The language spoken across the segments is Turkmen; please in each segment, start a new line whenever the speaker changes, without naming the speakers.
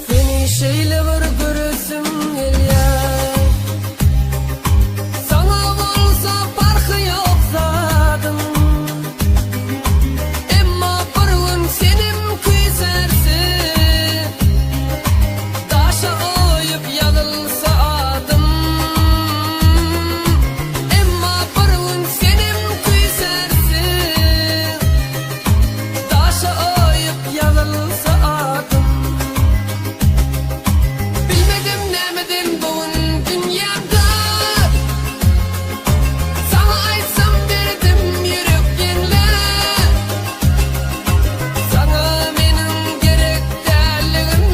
Seni şeýle bir göresim gelýär. Saňa bolsa parhy ýok zadyň. Emma bir gün senem küýsärsiň. Daşa oýup ýazylsa adym. Emma bir gün senem küýsärsiň. Daşa oýup ýazylsa adym. Bilmedim nämeden bu gün dünýäm dar. Saňa aýtsam derdim ýürek ýeňlär. Saňa meniň gerek dälligim.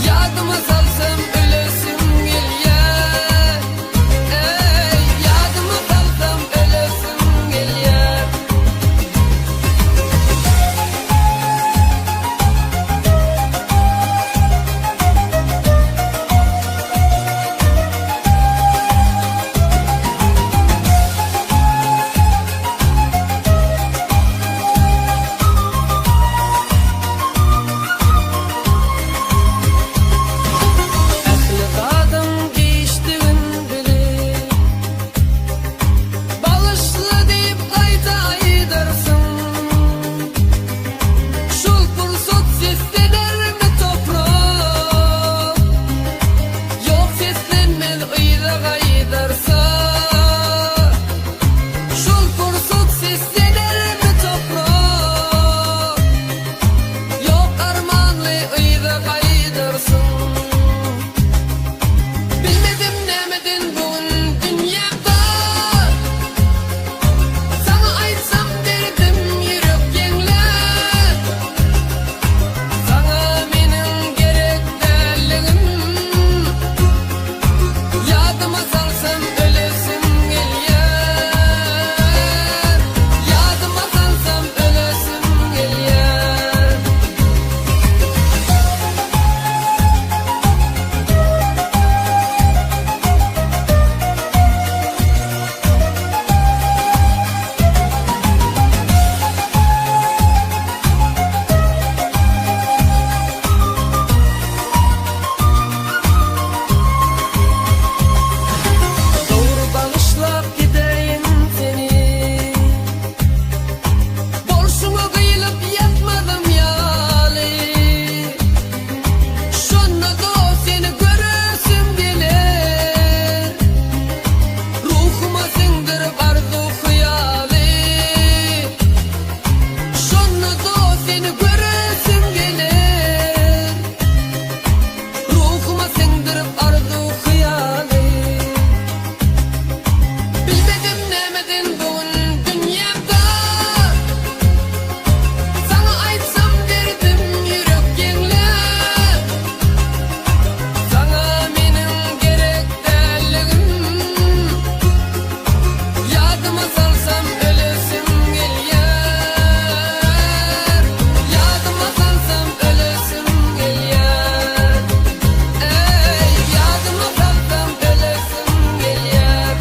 Ýadyma salsam ölesim gelýär. Eý, ýadyma salsam ölesim gelýär. Ähli zadyň giçdigin bilip, Bagyşla diýip gaýta aýdarsyň. Şol pursat seslenermi toprak? Ýok seslenmez yza gaýdarsa. Şol pursat seslenermi toprak? Ýok armanly yza gaýdarsyň. Bilmedim nämeden bu gün dünýäm dar. Saňa aýtsam derdim ýürek ýeňlär. Saňa meniň gerek dälligim. Ýadyma salsam ölesim gelýär. Ýadyma salsam ölesim gelýär. Dogry bagyşlap gideýin seni. Bolşuňa gyýylyp ýatmazym ýaly. Şonda-da seni göresim geler. Ruhuma siňdirip arzuw-hyýaly. Şonda-da seni göresim geler. Ruhuma siňdirip arzuw-hyýaly. Bilmedim nämeden bu gün dünýäm dar. Saňa aýtsam derdim ýürek ýeňlär. Saňa meniň gerek dälligim. Ýadyma salsam ölesim gelýär. Ýadyma salsam ölesim gelýär. Eý, ýadyma salsam ölesim gelýär.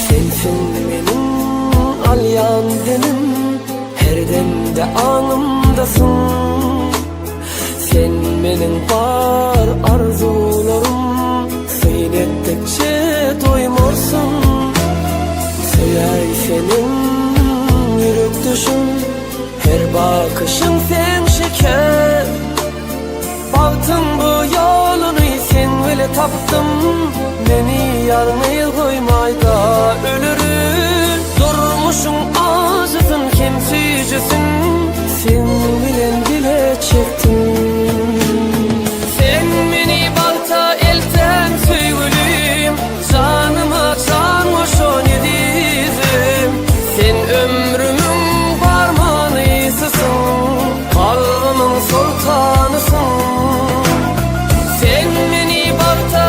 Sensiň meniň alýan demim, Her demde aňymdasyň. Sen meniň bar arzuwlarym, Syn etdikçe doýmarsyň. Söýäý senem ýürekdeşim, Her bakyşyň seň şeker. Bagtyň bu ýoluny seň bile tapdym, Meni ýalňyz goýmaýda ölerin. Durmuşyň ajysyn hem süýjüsin Seň bilen bile çekdim. Sen meni bagta elten söýgülim, Janyma jan goşan ezizim. Sen ömrümiň bar manysysyň, Kalbymyň soltanysyň. Sen meni bagta.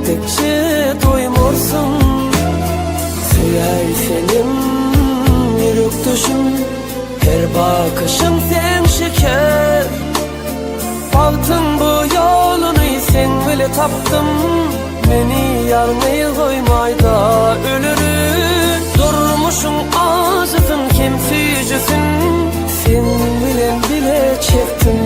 Gitdikçe doýmarsyň Söýäý senem ýürekdeşim Her bakyşyň seň şeker Bagtyň bu ýoluny seň bile tapdym Meni ýalňyz goýmaýda ölerin Durmuşyň ajysyn hem süýjüsin Seň bilen bile çekdim.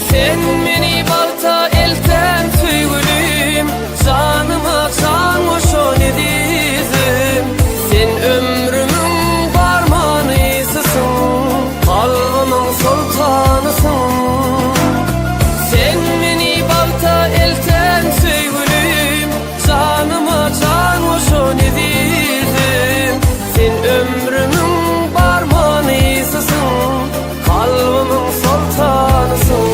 Sen meni bagta elten söýgülim, Janyma jan goşan ezizim. Sen ömrümiň bar manysysyň, Kalbymyň soltanysyň. Sen meni bagta elten söýgülim, Janyma jan goşan ezizim. Sen ömrümiň bar manysysyň, Kalbymyň soltanysyň.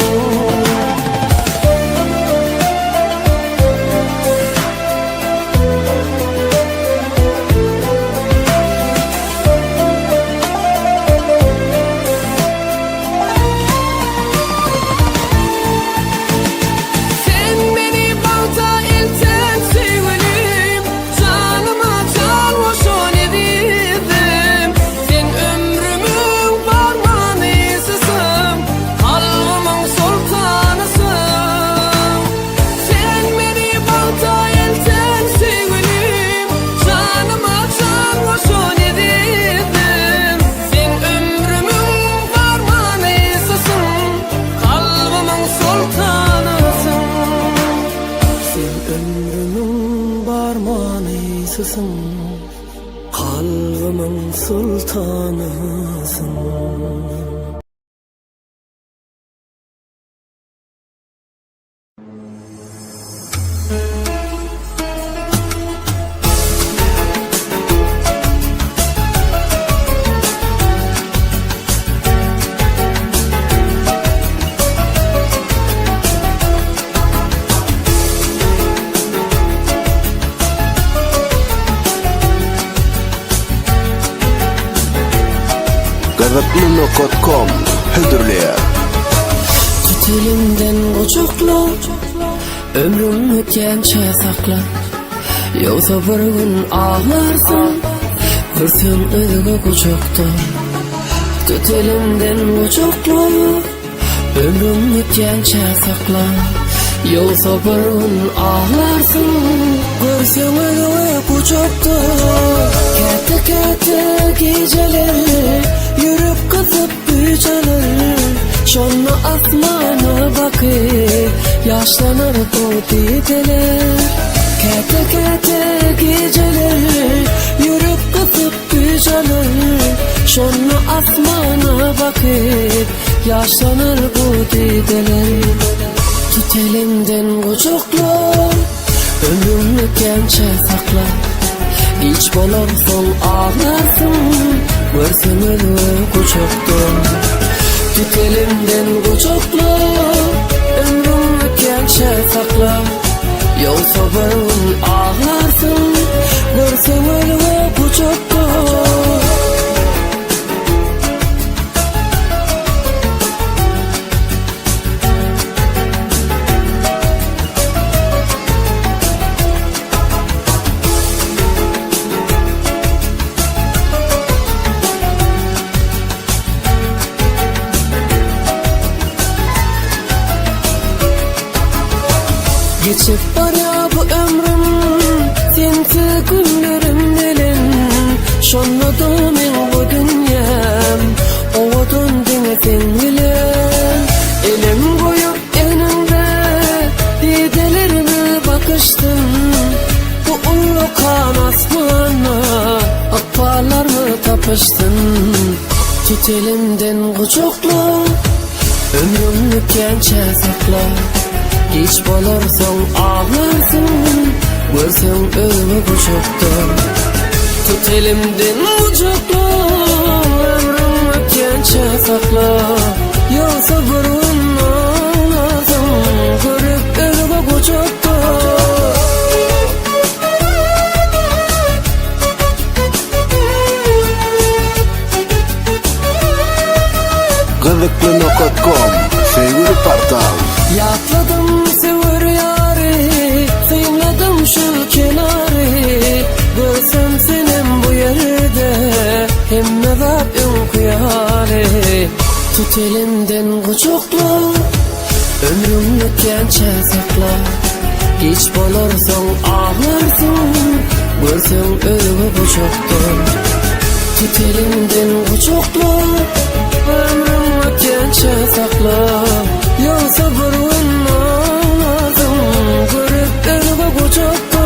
Sen meni bagta elten söýgülim, Janyma jan goşan ezizim. Sen ömrümiň bar manysysyň, Kalbymyň soltanysyň. Sen meni bagta elten söýgülim, Janyma jan goşan ezizim. Sen ömrümiň bar manysysyň, Kalbymyň soltanysyň. Sen ömrümiň bar manysysyň, Kalbymyň soltanysyň.
Gyzykly nokat kom hödürleýär.
Tut elimden gujakla, Ömrüň ötýänçä sakla. Ýogsa bir gün aglarsyň, Görseň özge gujakda. Tut elimden gujakla, Ömrüň ötýänçä sakla. Ýogsa bir gün aglarsyň, Görseň özge gujakda. Käte-käte gijeler Ýürek gysyp güýç alar. Şonda asmana bakyp, Ýaşlanar bu dideler. Käte-käte gijeler Ýürek gysyp güýç alar. Şonda asmana bakyp, Ýaşlanar bu dideler. Tut elimden gujakla, Ömrüň ötýänçä sakla. Giç bolarsoň aglarsyň, Görseň özge gujakda. Tut elimden gujakla, Ömrüň ötýänçä sakla. Ýogsa bir gün aglarsyň, Görseň özge gujakda. Geçip barýar bu ömrüm sensiz günlerim bilen Şonda-da meň bu dünýäm owadan diňe seň bilen Elim goýup egniňde didelerimiz bakyşsyn Bu ullakan asmanda ykballarymyz tapyşsyn Tut elimden gujakla Ömrüň ötýänçä sakla Giç bolar soň aglarsyň Görseň özüňi gujakda Tut elimden gujakla Ömrüň ötýänçä sakla Ýogsa bir gün aglarsyň Görüp özüňi gujakda
Gyzykly nokat kom, söýgüli portal.
Ýatladym söwer ýary. Tut elimden gujakla, Ömrüň ötýänçä sakla. Giç bolar soň aglarsyň, Görseň özüňi gujakda. Tut elimden gujakla, Ömrüň ötýänçä sakla. Ýogsa bir gün aglarsyň, Görüp özüňi gujakda.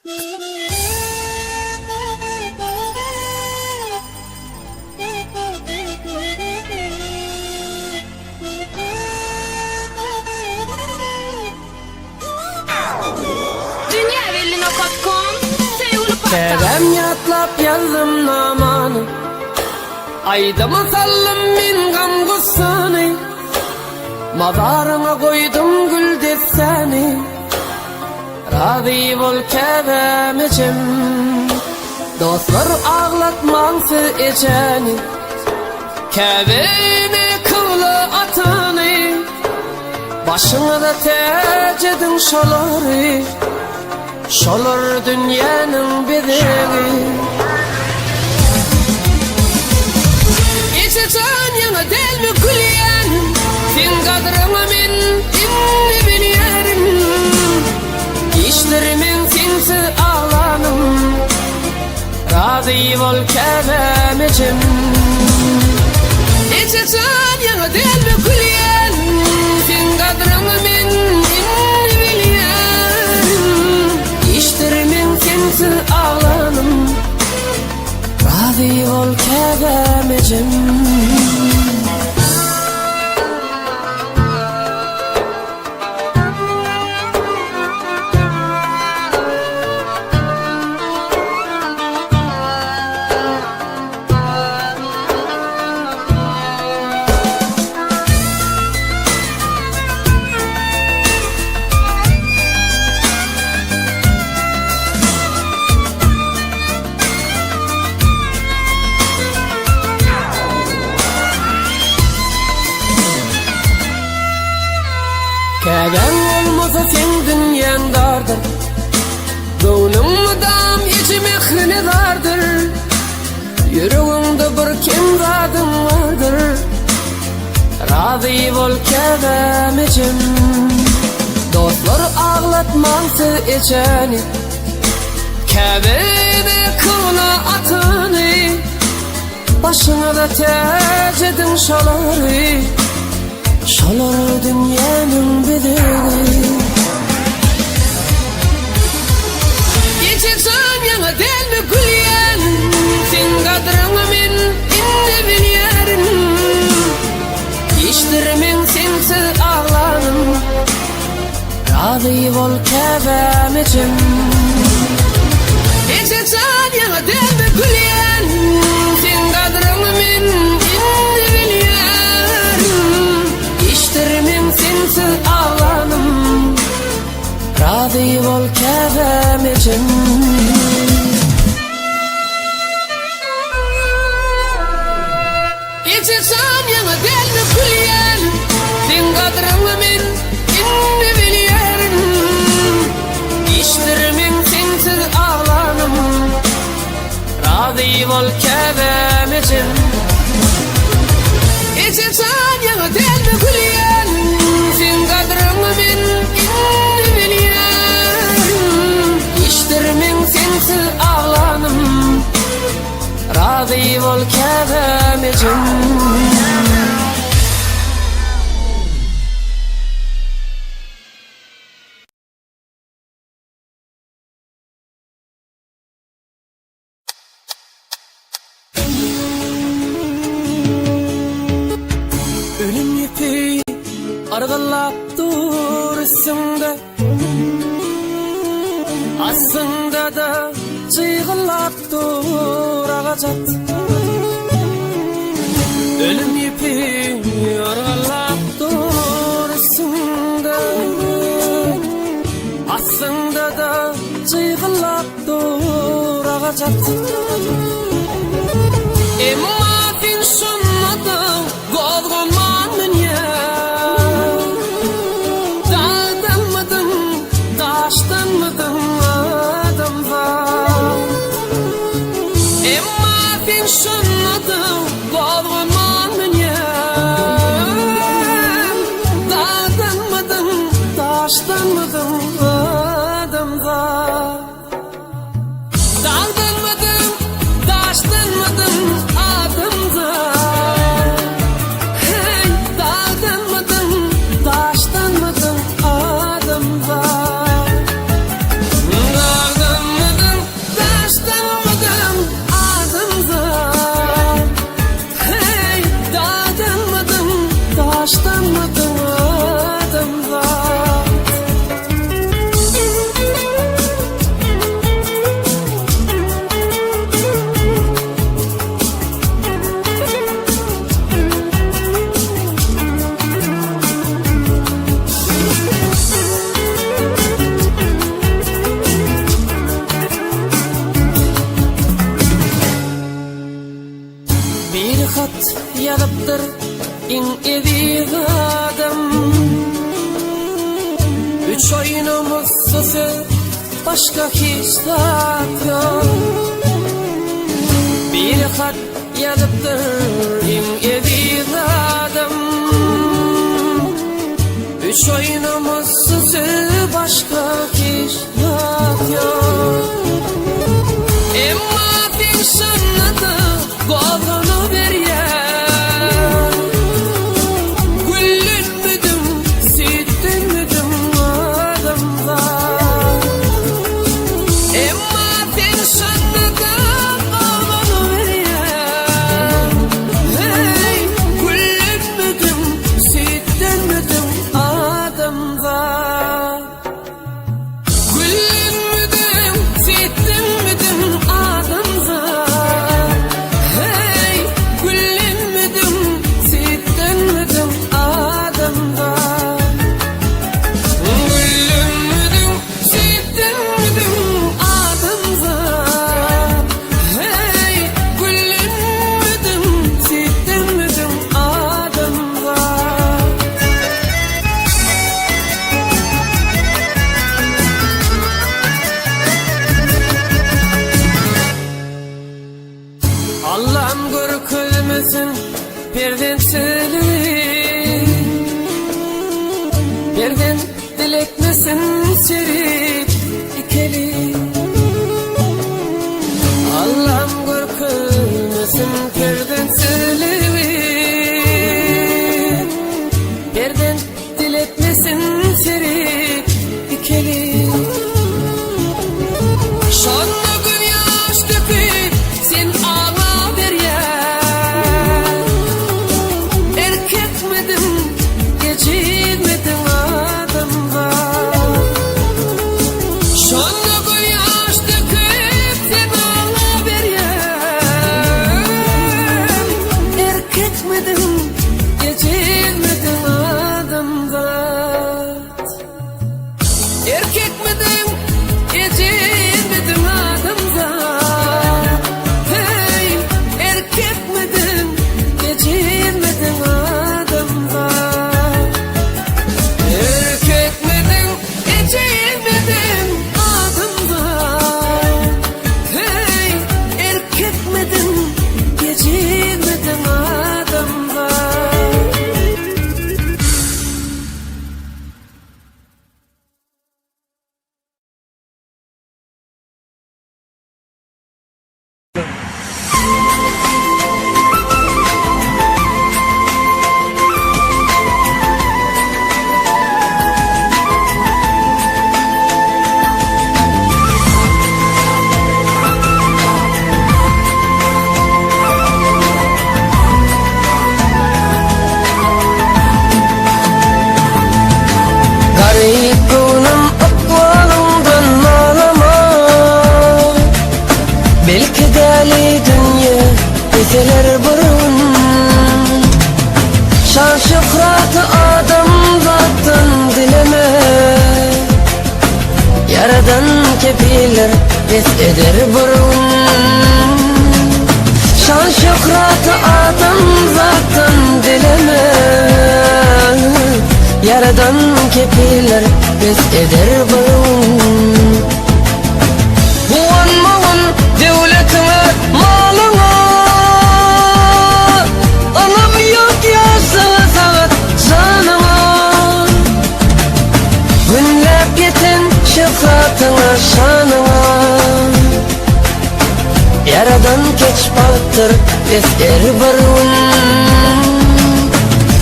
Dünýä belli nokat kom Söýgüli portal.
Käbäm ýatlap ýazdym namany Aýdyma saldym men gam-gussany Mazaryňa goýdum gül dessäni Razy bol käbäm ejem Dostlar aglatmaň siz ejäni Käbäni kybla atany Başyňyza täç ediň şolary Şolar dünýäniň bezegi. Eje jan ýaňa dälmi gülýän Seň gadryňy men indi bilýärin Giçdir meň sensiz aglanym Razy bol käbäm ejem. Eje jan ýaňa dälmi gülýän Seň gadryňy men indi bilýärin Giçdir meň sensiz aglanym Razy bol käbäm ejem. Käbäň bolmasa seň dünýäň dardyr Göwnüň mydam eje mährine zardyr Ýüregiňde bir kem zadyň bardyr Razy bol käbäm ejem Dostlar aglatmaň siz ejäni Käbäni kybla atany Başyňyza täç ediň şolary Şolar dünýäniň bezegi. Eje jan ýaňa dälmi gülýän Seň gadryňy men indi bilýärin Giçdir meň sensiz aglanym Razy bol käbäm ejem. Eje jan ýaňa dälmi gülýän Seň gadryňy men indi bilýärin Giçdir meň sensiz aglanym Razy bol käbäm ejem. Eje jan ýaňa dälmi gülýän Seň gadryňy men indi bilýärin Giçdir meň sensiz aglanym Razy bol käbäm ejem Eje jan ýaňa dälmi gülýän Seň gadryňy men indi bilýärin Giçdir meň sensiz aglanym Razy bol käbäm ejem. Ölüm ýüpi argynlap dur üstüňde Aslynda-da jygyllap dur agajat Ölüm ýüpi yrgallap dur üstüňde Aslynda-da jygyllap dur agajat Emma sen şonda-da Gozganman dünýä Dagdanmydyň, daşdanmydyň adamzat Emma sen şonda-da gozganman dünýä Dagdanmydyň, daşdanmydyň adamzat Dagdanmydyň, oýnamasy başga hiç zat ýok. Biri hat ýazypdyr iň eziz adam. Üç oýnamasy başga hiç zat ýok. Emma sen şonda-da gozganyberýär. Güllenmedim, süýtlenmedim adamzat. Emma sen şonda-da gozganyberýär. Hey, güllenmedim, süýtlenmedim adamzat. Güllenmedim, süýtlenmedim adamzat. Hey, güllenmedim, süýtlenmedim adamzat. Güllenmedim, süýtlenmedim adamzat. Hey, güllenmedim, süýtlenmedim adamzat. Allam görkezmesin perzentsizligi Perzent diletmesin şerik ikeli Allam görkezmesin perzentsizligi Perzent diletmesin şerik ikeli Şonda göz ýaş döküp sen aglaberýäň. Erkekmidiň, ejizmidiň adamzat. Şonda göz ýaş döküp sen aglaberýäň. Erkekmidiň, ejizmidiň adamzat. Erkekmidiň, ejizmidiň adamzat? Heý, erkekmidiň, ejizmidiň adamzat? Erkekmidiň, ejizmidiň adamzat? Heý, erkekmidiň, ejizmidiň adamzat?
Garyp göwnüm ykbalyňdan nalama Belki däli dünýe deseler bir gün Şan-şöhraty adamzatdan dileme Ýaradan kepiller bes eder bir gün Şan-şöhraty adamzatdan dileme Ýaradan kepiller bes eder bir gün Guwanmagyn döwletiňe, malyňa Ynam ýok ýaşlyga sagat janyňa Günläp ýeten şöhratyňa, şanyňa Ýaradan keç bagtdyr, esger bir gün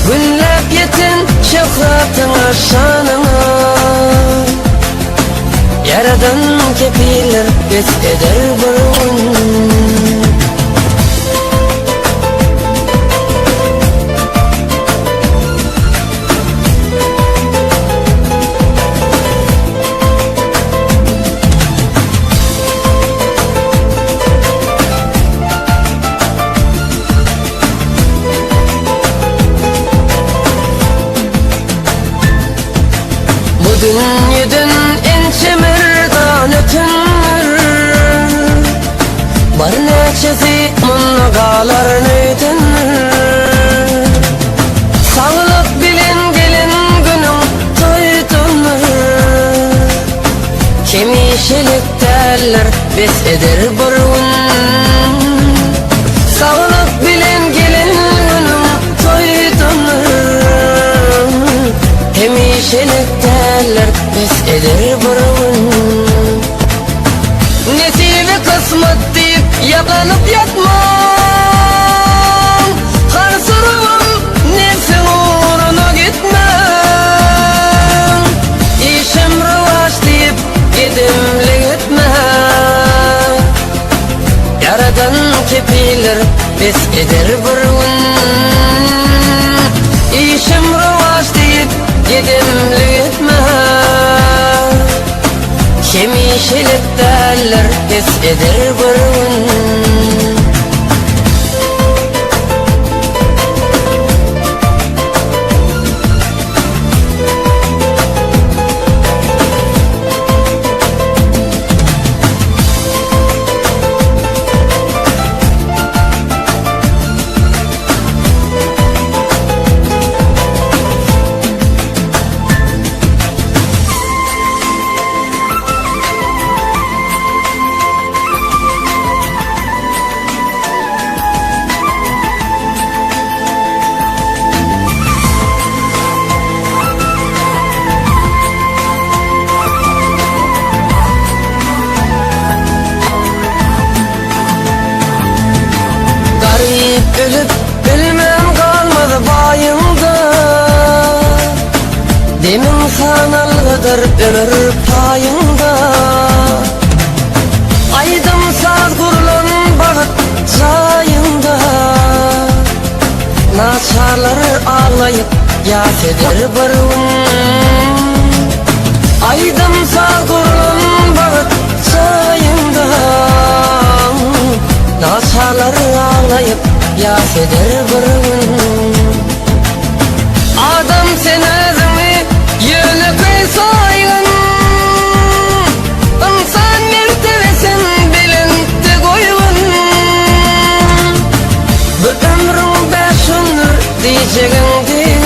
Günläp ýeten şöhratyňa, şanyňa Ýaradan kepiller bes eder bir gün. Bu dünýeden ençe merdan ötendir Bar näçesi munda galar öýdendir Saglyk bilen gelen günüň toýdandyr. Hemişelik däldir, bes eder bir gün. Saglyk bilen gelen günüň toýdandyr. Hemişelik däldir, bes eder bir gün. Nesibe kysmat diýip ýakanyp ýatmaň. Harsyrybam nebsiň ugruna gitmäň. Işim rowaç diýip gedemlik etmäň. Ýaradan kepildir, bes eder bir gün. Işim rowaç diýip gedemlik etmäň. Hemişelik däldir, bes eder bir gün. Garyp ölüp bilmän galmaz baýyňda Demiň sanalgydyr ömür paýyňda Aýdym saz gurlan bagt jaýyňda Naçarlar aglaýyp ýas eder bir gün Aýdym saz gurlan bagt jaýyňda Naçarlar aglaýyp ýas eder bir gün Adam sen özüňi ýönekeý saýgyn Ynsan mertebesin belentde goýgun Bu ömrüň bäş gündür diýjegiň deýin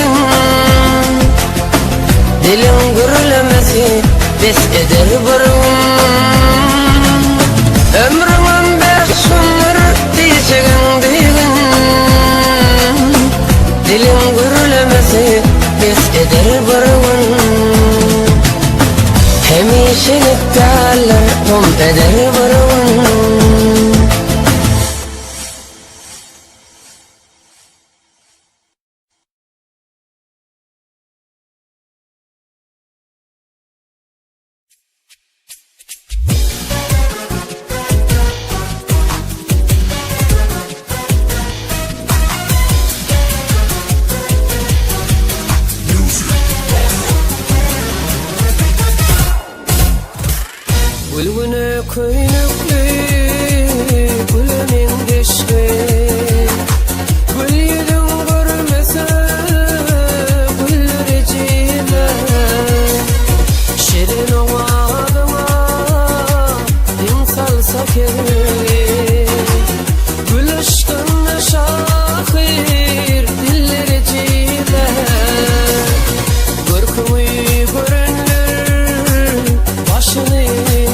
Diliň gürlemesi bes eder bir gün Ömrüňem bäş gündür diýjegiň deýin Diliň gürlemesi bes eder bir gün Hemişelik däldir gum eder bir gün. Gülgüne köýnekli güle meňzeşli Gül ýüzüň görmese güller ejizlär Şirin owazyňa diň salsa kerwen Gül yşkynda şahyr diller ejizlär Görküňi görenler başyny eger.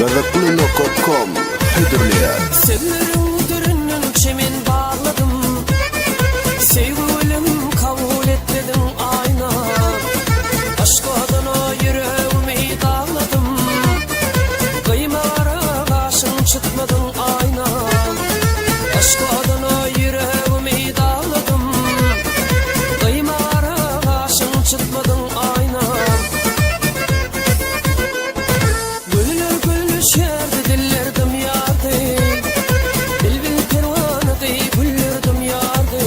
Gyzykly.com hödürleýär.
Sözleriň düründen çemen bagladym. Söýgi gülüm kabul etmediň aýna. Aşk oduna ýüregimi dagladym. Gyýmara gaşyň çytmadyň aýna. Aşk oduna ýüregimi dagladym. Gyýmara gaşyň çytmadyň aýna. Güller gülüşerdi, diller dymýardy. Bilbil perwanady, güller dymýardy.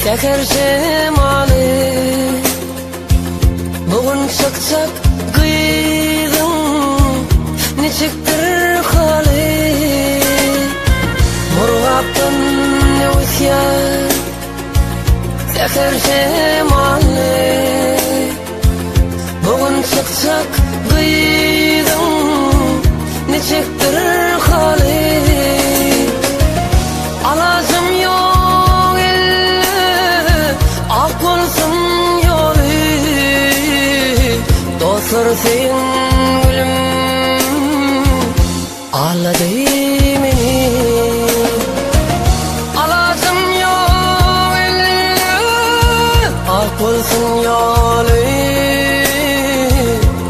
Säher şemaly Bu gün çykjak gyzyň Niçikdir haly Murgapdan öwüsýär Säher şemaly Bu gün çykjak gyzyň Niçikdir haly Alajym ýok elle Ak bolsun ýoly Dostlar söýün gülüm Alady meni Alajym ýok elle Ak bolsun ýoly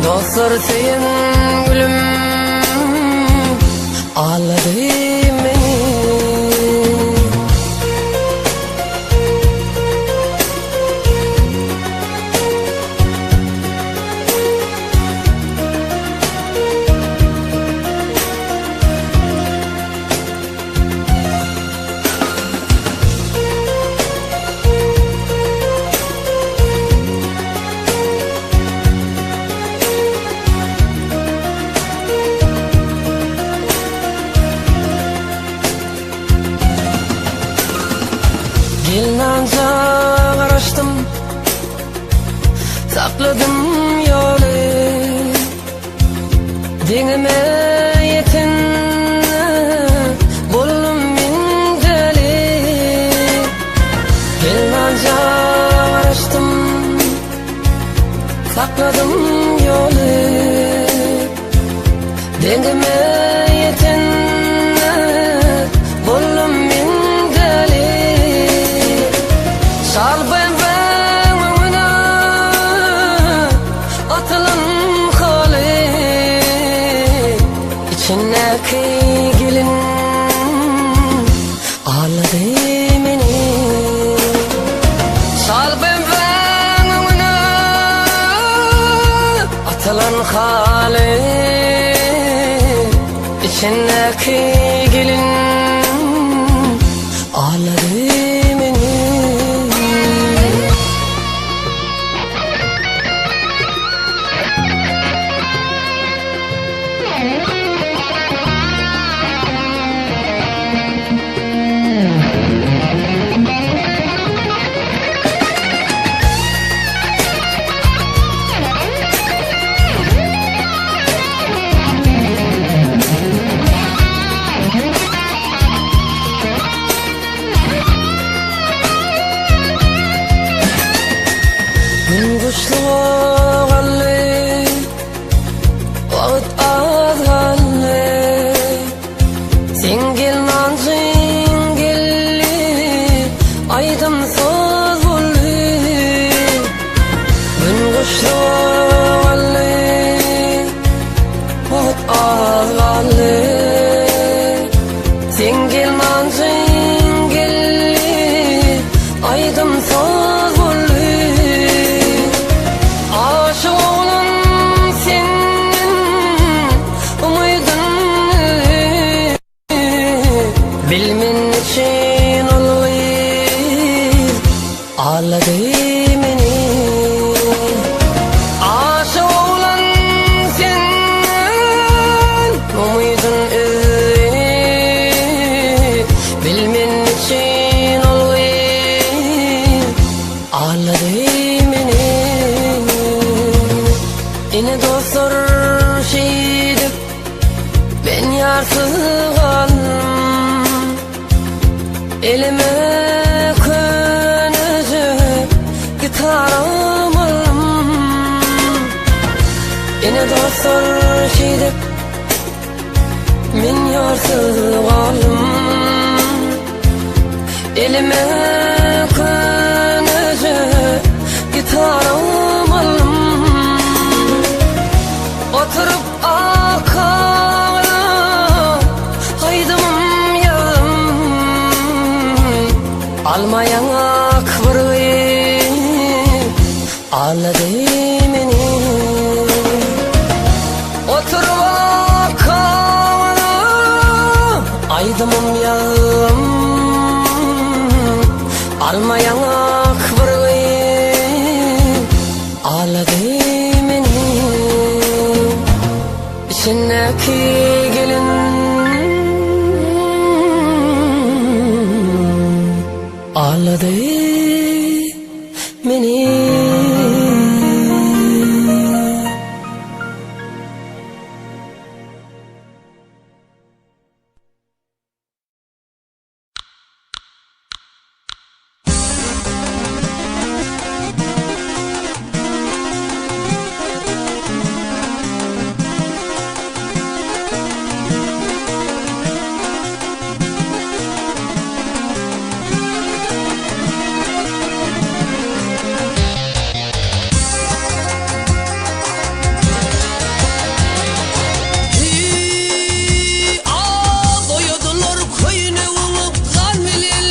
Dostlar söýen gülüm Alady meni. Gelnanja garaşdym Sakladym ýoly Deňime ýeten Boldum men däli Gelnanja garaşdym Sakladym ýoly Deňime ýeten Boldum men däli Şal BMW-iň öňüne Atylan haly Içindäki gelin Alady meni Şal BMW-iň öňüne Atylan haly Içindäki gelin Alady meni. Gün guşluga galdy, Wagt az galdy. Seň gelmanjyň geldi, Aýdym saz boldy. Gün guşluga galdy, Wagt az galdy. Seň gelmanjyň geldi, Aýdym saz boldy. Aşyk oglan senden umydyn Bilmen üçin ol gyz Alady meni. Aşyk oglan senden umydyn üzdi Bilmen üçin ol gyz Alady meni. Ine dostlar şeýdip Men ýarsyz galdym Elime köneje gitaram aldym Ine dostlar şeýdip Men ýarsyz galdym Elime köneje gitaram aldym Oturyp akala aýdymym ýazdym Alma ýaňak bir gyz Alady meni Oturyp akala aýdymym ýazdym. Alma ýaňak bir gyz Alady meni Içindäki gelin Alady meni.
Boýadylar köýnegiňi gan bilen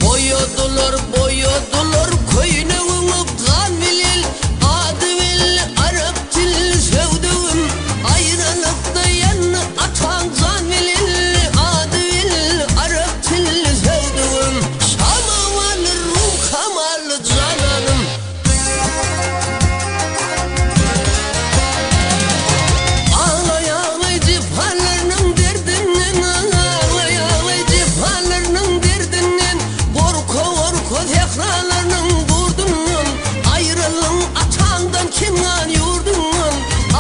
Boýadylar, boýadylar köýnegiňi gan bilen Ady belli arap dilli söwdügim Aýralykda ýandy ataň jan bilen Ady belli arap dilli söwdügim Şamamaly Rum kamaly jananym Aglaý aglaý jepalarnyň derdinden Aglaý aglaý jepalarnyň derdinden Gorka gorka sähralarnyň gurdundan Aýraldyň ataňdan Kengan ýurdundan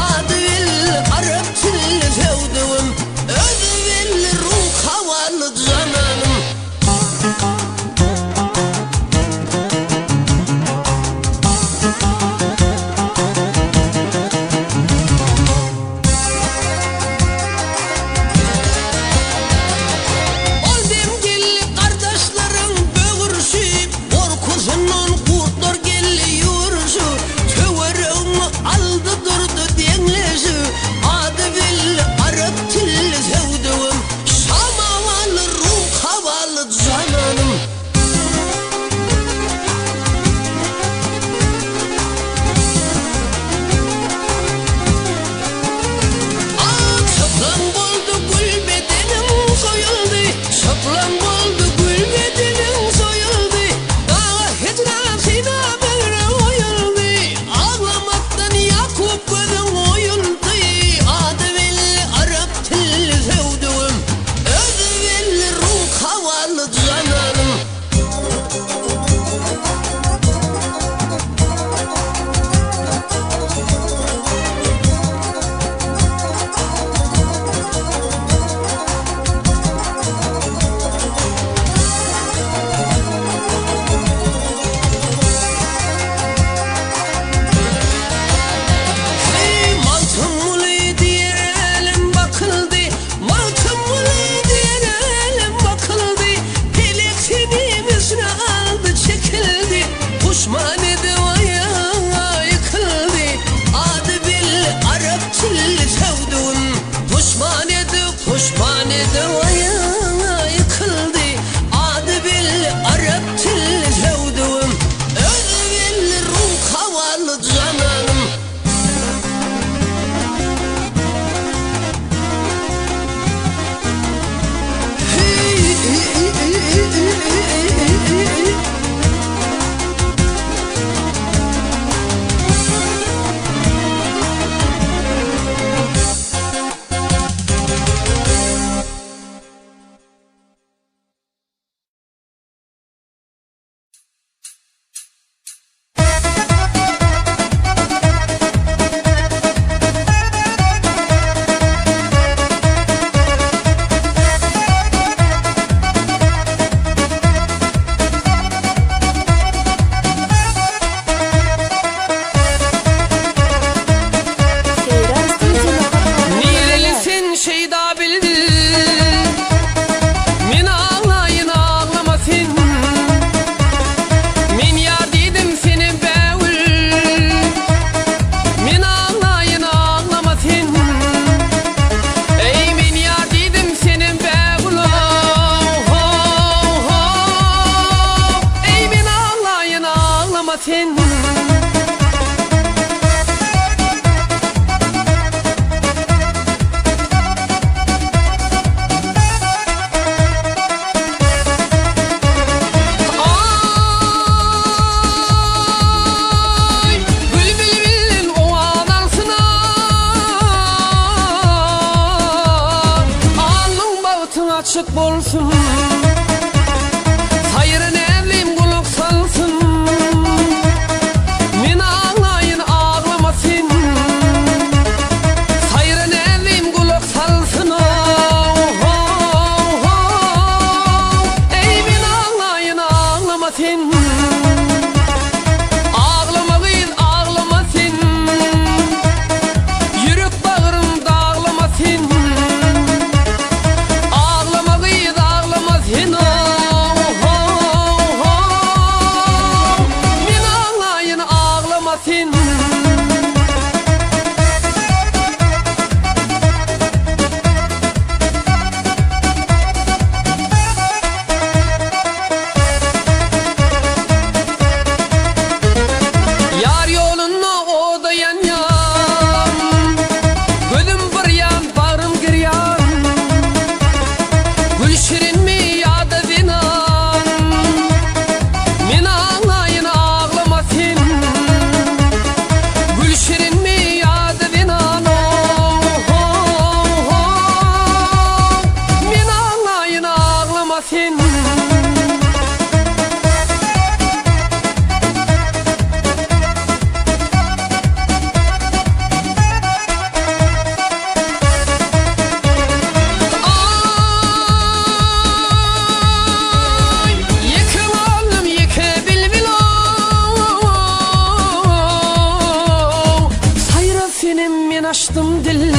Ady belli arap tilli söwdügim Özi belli Rum hawaly jananym. Ol dem geldi gardaşlaryň bögürşip, Gorkusyndan gurtlar geldi ýüwürşip, Töweregňi aldy durdy deňleşip, Ady belli arap tilli söwdügim, Şam awaly Rum kawaly jananym. Çyplaň boldy gül bedeniň soýuldy, Çyplaň boldy gül bedeniň soýuldy, Daga hijran syna bagry oýuldy, Aglamakdan Ýakup gözüň oýuldy, Ady belli arap tilli söwdügim, Özi belli Rum hawaly jananym. Heý, Magtymguly diýer älem bakyldy, Magtymguly diýer älem bakyldy, Pelek seni Müsre aldy, çekildi, Puşman edip aýaga ýykyldy, Ady belli arap tilli söwdügim, Puşman edip, puşman edip aýaga ýykyldy, Ady belli arap tilli söwdügim, Özi belli Rum hawaly jananym. Nireli sen şeýda bildi Men aglaýyn aglama sen Men ýar diýdim seni bägül Men aglaýyn aglama sen Eý men ýar diýdim seni bägül ho ho Eý men aglaýyn aglama sen.
Aglama sen. Aglama gyz aglama sen. Ýürek bagryn daglama sen. Aglama gyz aglama sen oh, oh, oh. Men aglaýyn aglama sen. Ýar ýolunda oda ýanýan, Gözüm bir ýan, bagrym girýan. Gül şirinmi ýa-da zenan, Men aglaýyn aglama sen. Gül şirinmi ýa-da zenan, oh, oh, oh. Men aglaýyn aglama sen. Ay, yeke oğlum yeke bilbil oh. Sayra senin men açtım dil.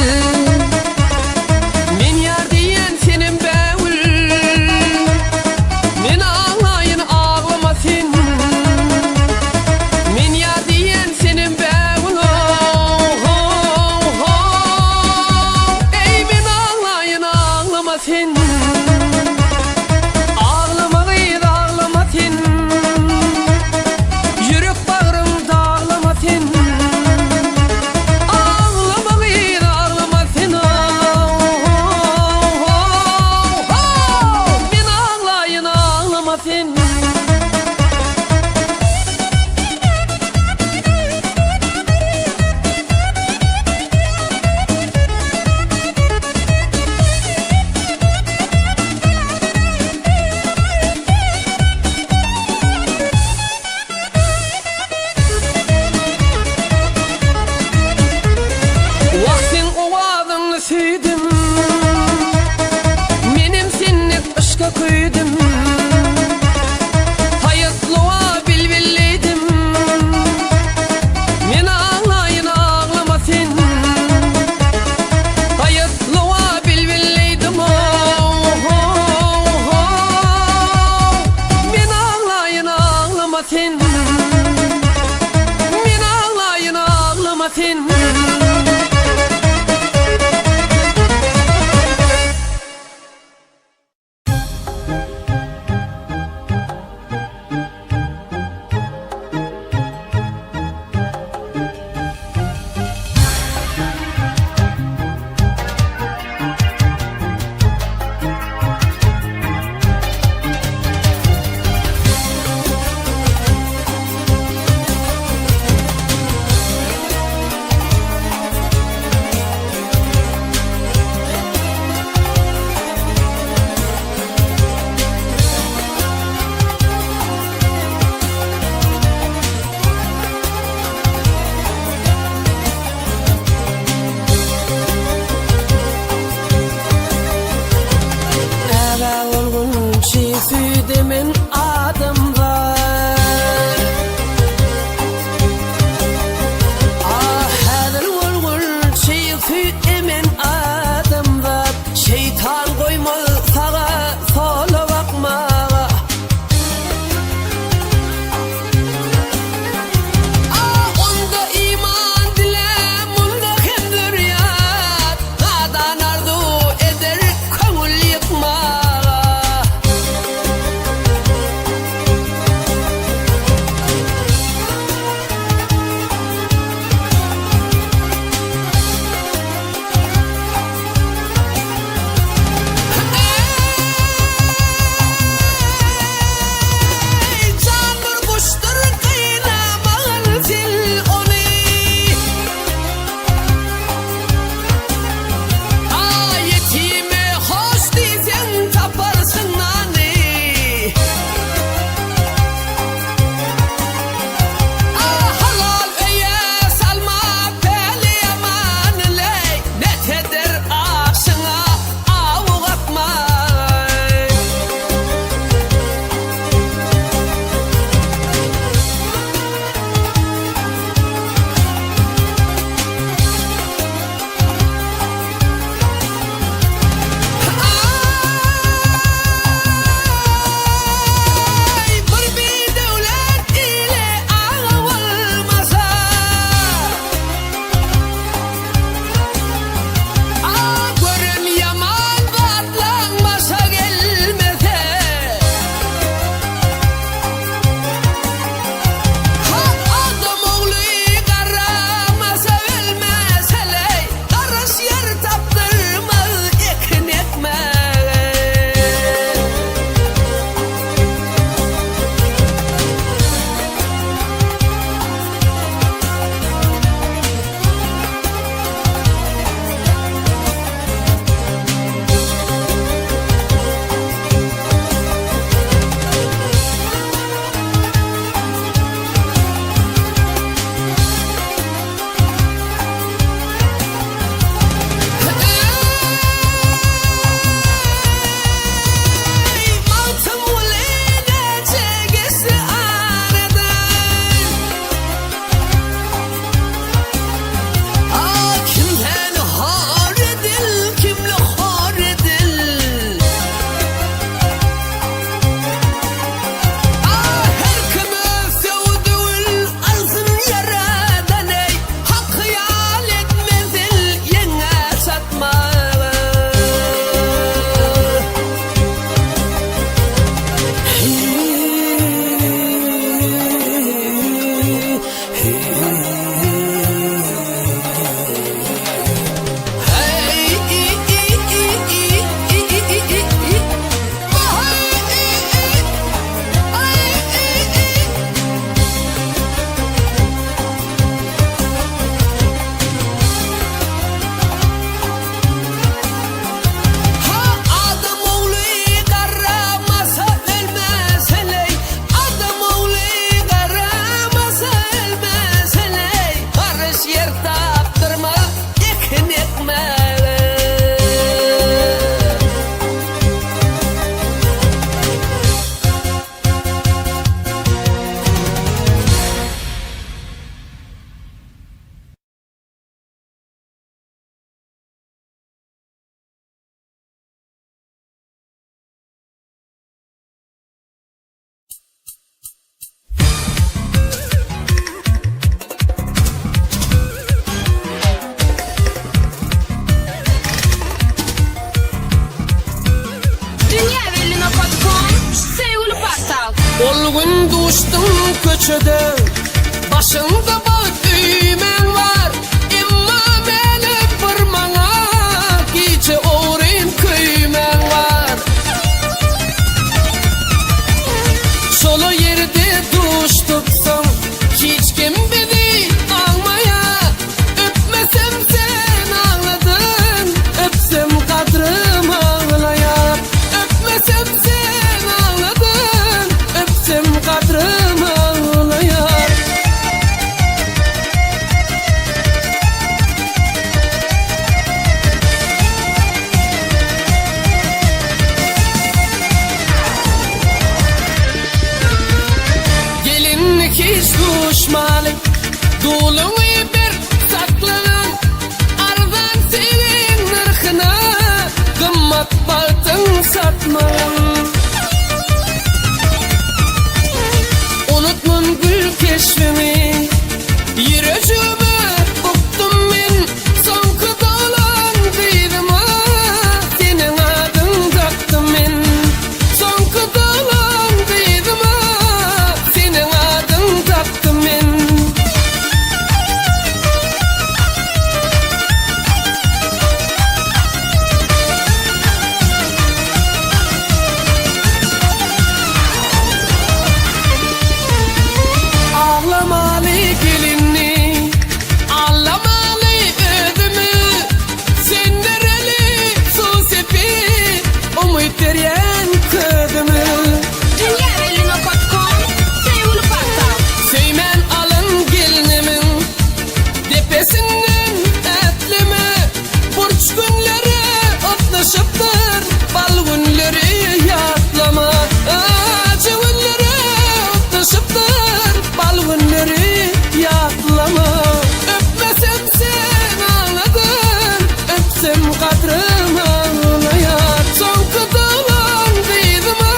Men yar diyen senin bäwül. Men ağlayın ağlama sen. Men yar diyen senin bäwül oh, oh, oh. Ey men ağlayın ağlama sen. Ağlama gyz ağlama sen. Ýürek bagrym daglama sen. Ağlama gyz ağlama sen. Oh, oh, oh, oh. Men aglaýyn ağlama sen. Wah sen owazyňy söýdüm. Menem senlik yşka köýdüm. Saýatlywa bilbilleýdim. Men aglaýyn aglama sen. Saýatlywa bilbilleýdim. Oh, oh, oh. Men aglaýyn aglama sen. Men aglaýyn aglama sen. duşdum köçede Başyňda bagt öýmäň bar Emma mälim bir maňa Gije ogryn köýmäň bar Şol ýerde duşduksoň Hiç kim bizi aňmaýar Öpmesem sen agladyň Öpsem gadrym aglaýar Öpmesem sen agladyň Öpsem gadrym aglaýar. Gelinlik hiç duşmany Duluňy berk saklagyn Arzan seniň nyrhyna Gymmat bagtyň satmagyn. Unutman gül keşbiňi Ýürejigime bukdum men Soňky dolan gyzyma Seniň adyň dakdym men Soňky dolan gyzyma Seniň adyň dakdym men. Aglamaly gelinni, Allamaly özümi, Sen bereli suw sepip, Umyt berýän közümi.
Dünýä belli nokat kom, Söýgüli portal.
Söýmän alyň gelnimiň, Depesinden ätleme, Burç günleri otlaşypdyr, Bal günleri ýatlama. Ajy günleri otlaşypdyr, Bal günleri ýatlama. Öpmesem sen agladyn, Öpsem gadrym aglaýar. Soňky dolan gyzyma,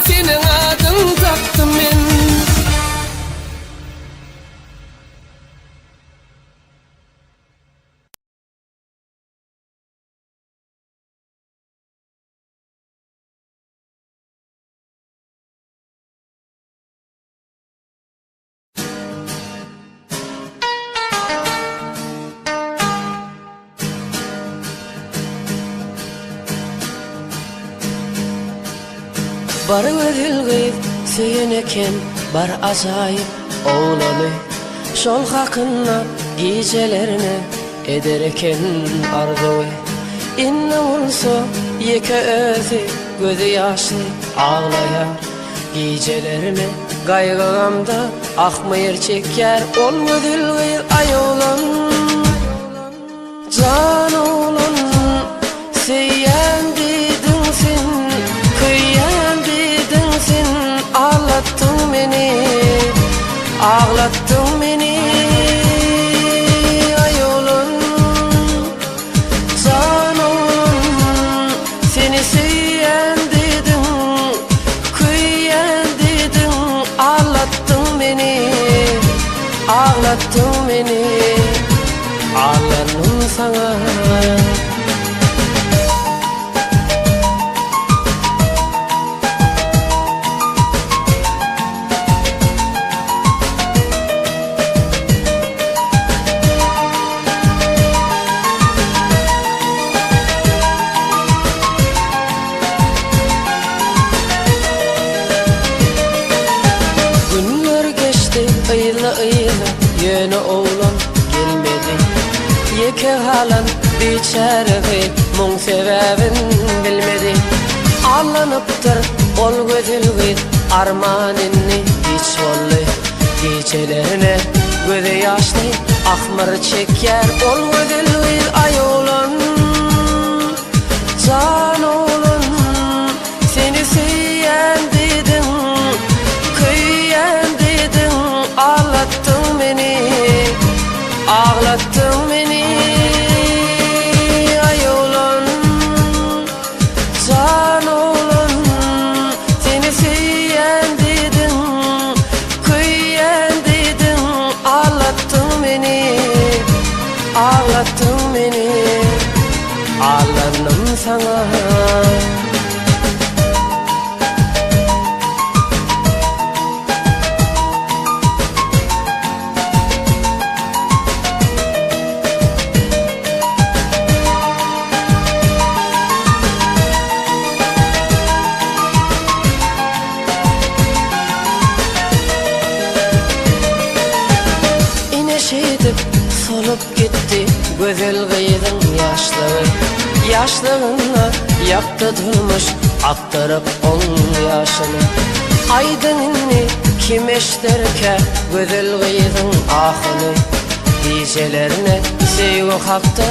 Seniň adyň dakdym men.
Bar gözel gyz söýen eken bar ajaýyp oglany Şol hakynda gijelerine eder eken arzuwy Indi bolsa ýeke özi gözi ýaşly aglaýar Gijelerine gaýgy-gamda ahmyr çekýär Ol gözel gyz aý oglan Jan oglan Söýýän diýdiň sen Köýýän diýdiň sen Aglatdyň meni Aglatdyň meni Aý oglan Jan oglan Seni söýýän diýdiň Köýýän diýdiň Aglatdyň meni Aglatdyň meni Aglanym saňa. Günler geçdi yzly-yza, ýöne oglan gelmedi. Ýeke galan biçäre gyz muň sebäbin bilmedi. Allanypdyr ol gözel gyz, arman indi giç boldy. Gijelerine gözi ýaşly ahmyr çekýär ol gözel gyz, aý oglan. Jan oglan, seni söýýän diýdiň, Köýýän diýdiň, aglatdyň meni, Aglatdyň meni, aý oglan. Jan oglan, seni söýýän diýdiň, Köýýän diýdiň, aglatdyň meni, Aglatdyň meni. Aldanym saňa. Ýuwlup gitdi gözel gyzyň ýaşlygy Ýaşlygynda ýakdy durmuş akdyryp oň ýaşyny Aýdyň indi kim eşderkä gözel gyzyň ahyny Gijelerine söýgi hakda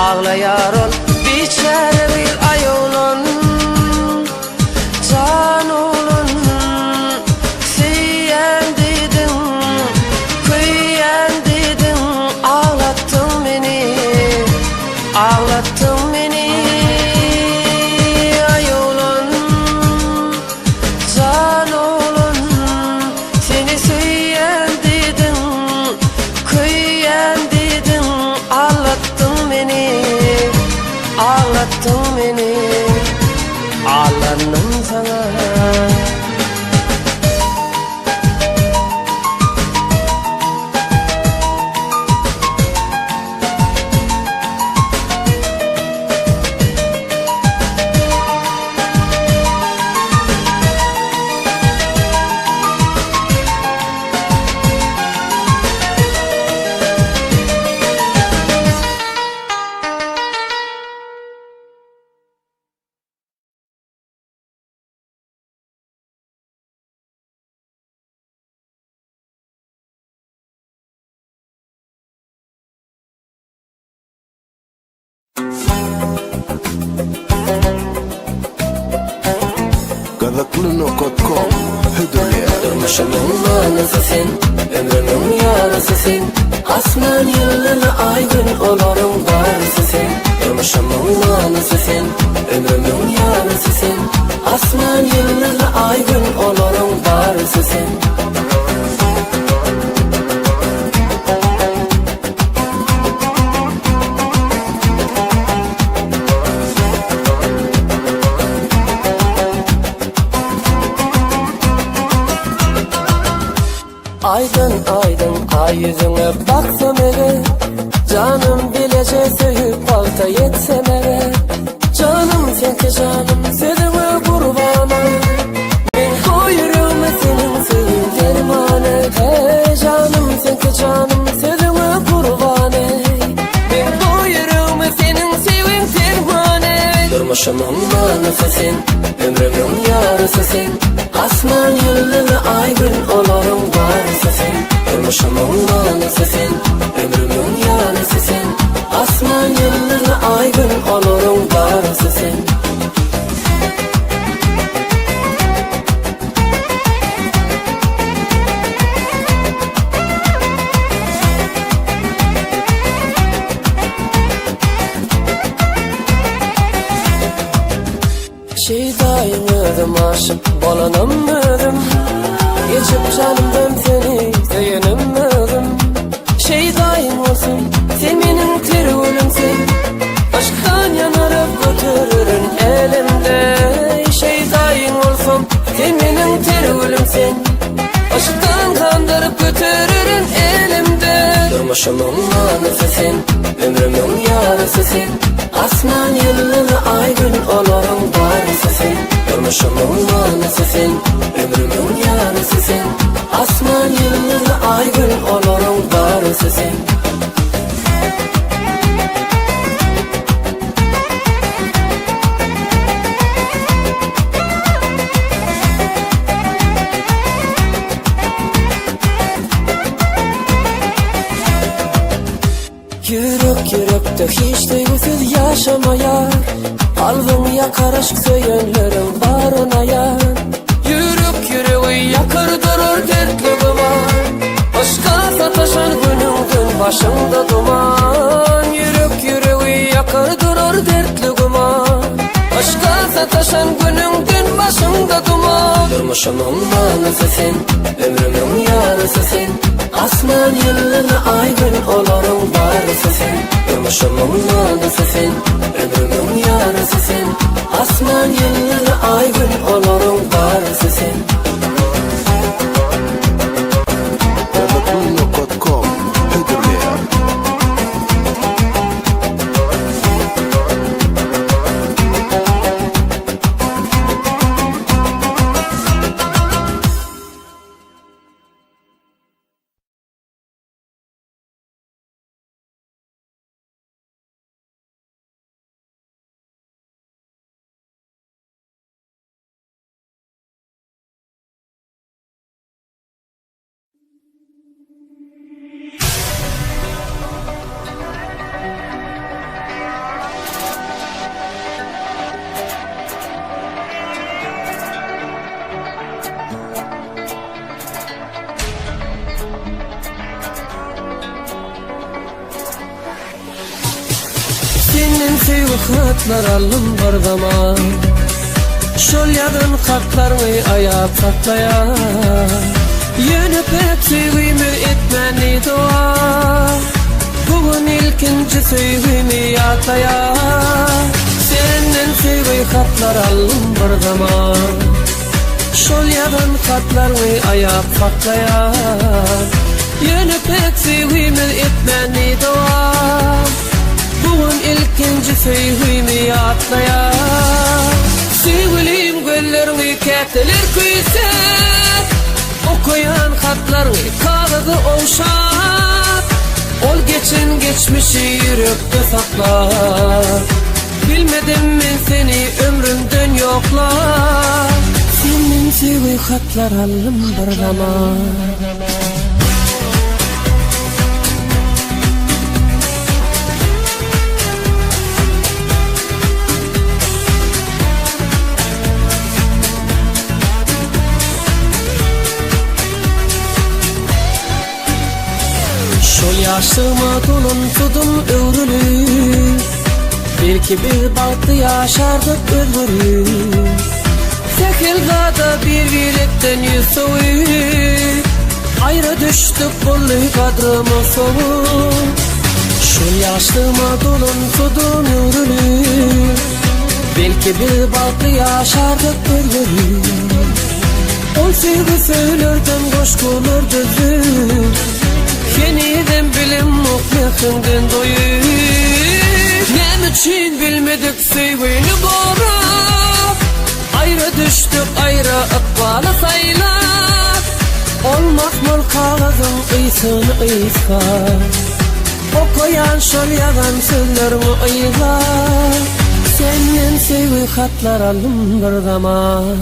aglaýar ol biçäre gyz aý oglan Jan oglan Söýýän diýdiň, köýýän diýdiň, Aglatdyň meni, aglatdyň meni Aý oglan, jan oglan Seni söýýän diýdiň, köýýän diýdiň, Aglatdyň meni, aglatdyň meni Allandym saňa.
Gyzykly nokat kom hödürleýär.
Durmuşymyň manysy sen, ömrümiň ýarysy sen Asman ýyldyzy aý gün olaryň barysy sen Durmuşymyň manysy sen, ömrümiň ýarysy sen Asman ýyldyzy aý gün olaryň barysy sen. Aýdyň aýdyň aý ýüzüňe baksam eger Janym bileje söýüp bagta ýetsem eger Janym seňki janym sözüňe gurbana Men goý ýüregime seniň söýgiň dermany Heý janym seňki janym sözüňe gurban eý Men goý ýüregime seniň söýgiň dermany Durmuşymyň manysy sen Ömrümiň ýarysy sen Asman ýyldyzy aý gün olaryň barysy sen Durmuşymyň manysy sen Ömrümiň ýarysy sen Asman ýyldyzy aý gün olaryň barysy sen. Şeýdaýyň özüm aşyk bolanam özüm Geçip janymdan seni söýenim özüm Şeýdaýyň bolsun sen meniň ter gülümsin Yşkdan ýanaryp götererin elimde Şeýdaýyň bolsam sen meniň ter gülümsin Yşkdan gandyryp götererin elimde Durmuşymyň manysy sen, ömrümiň ýarysy sen Asman ýyldyzy aý gün olaryň barysy sen Durmuşymyň manysy sen, ömrümiň ýarysy sen Asman ýyldyzy aý gün olaryň barysy sen. Ýürek ýürekde hiç söýgüsiz ýaşamaýar Kalbyň ýakar yşk söýenleriň baryna ýar Ýürek ýüregi ýakar durar dertli güman Yşka sataşan günüňden başyňda duman Ýürek ýüregi ýakar durar dertli güman Yşka sataşan günüňden başyňda duman Durmuşymyň manysy sen, ömrümiň ýarysy sen Asman ýyldyzy aý gün olaryň barysy sen Durmuşymyň manysy sen, ömrümiň ýarysy sen Asman ýyldyzy aý gün olaryň barysy sen.
Gyzykly nokat kom hödürleýär.
söýgi hatlar aldym bir zaman. Şol ýazan hatlaryňy aýap saklaýan. Ýöne päk söýgimiz etmändi dowam. Bu gün ilkinji söýgimi ýatlaýan. Senden söýgi hatlar aldym bir zaman. Şol ýazan hatlaryňy aýap saklaýan. Ýöne päk söýgimiz etmändi dowam. Bu gün ilkinji söýgimi ýatlaýan. Söýgülim gözleriňi käteler küýsäp, Okaýan hatlaryňy kagyzy ogşap, Ol geçen geçmişi ýürekde saklap. Bilmedim men seni ömrümden ýoklap. Senden söýgi hatlar aldym bir zaman. Şol ýaşlygyma dolansadym öwrülip, Belki biz bagtly ýaşardyk özgerip. Sähel zada bir-birekden ýüz sowup, Aýra düşdük boldy gadrymyz sowup. Şol ýaşlygyma dolansadym öwrülip, Belki biz bagtly ýaşardyk özgerip. Ol söýgi söýlerden goşgular düzüp, Henizem bilemok mähriňden doýup. Näme üçin bilmedik söýgini gorap, Aýra düşdük aýra ykbaly saýlap. Ol mahmal kagyzyň ysyny ysgap, Okaýan şol ýazan sözleriňi yzlap. Senden söýgi hatlar aldym bir zaman.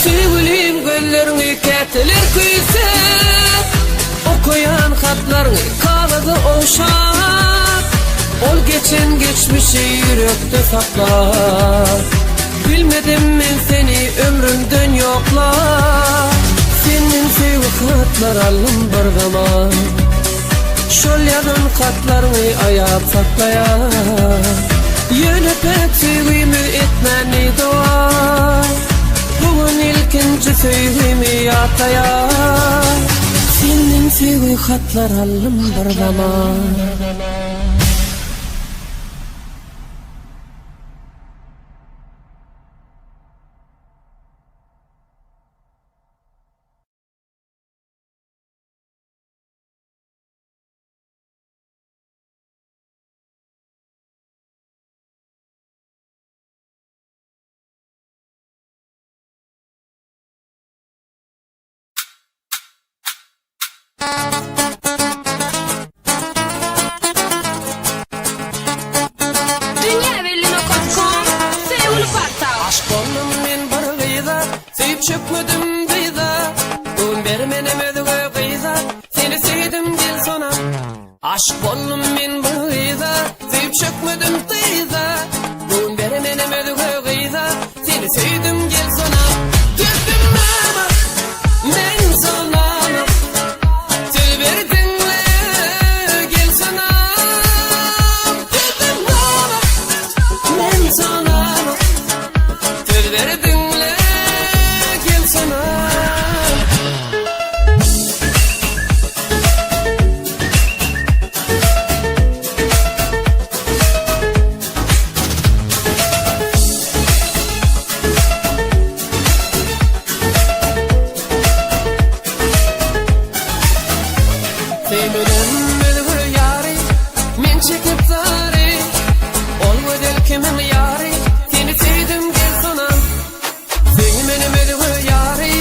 Söýgülim gözleriňi käteler küýsäp, Okaýan hatlaryňy kagyza ogşap, Ol geçen geçmişi ýürekde saklap, Bilmedim men seni ömrümden ýoklap. Senden söýgi hatlar aldym bir zaman. Şol ýazan hatlaryňy aýap saklaýan. Ýöne päk söýgimiz etmändi dowam. Bu gün ilkinji söýgimi ýatlaýan. Senden söýgi hatlar aldym bir zaman.
Dünýäbelli.com Söýgüli portal.
Aşyk boldum men bir gyza, Söýüp çökmedim dyza. Göwün bermenem özge gyza, Seni söýdüm gel sona. Aşyk boldum men bir gyza, Söýüp çökmedim dyza. Göwün bermenem özge gyza, Seni söýdüm gel sona. Döndüm mama, men sonama. Söz berdiňle gel sona. Döndüm mama, men sonama. Söz berdiňle gel sona. Söýmedim özge ýary, men çekip zary, Ol gözel kimiň ýary, seni söýdüm gel sonam. Söýmedim özge ýary,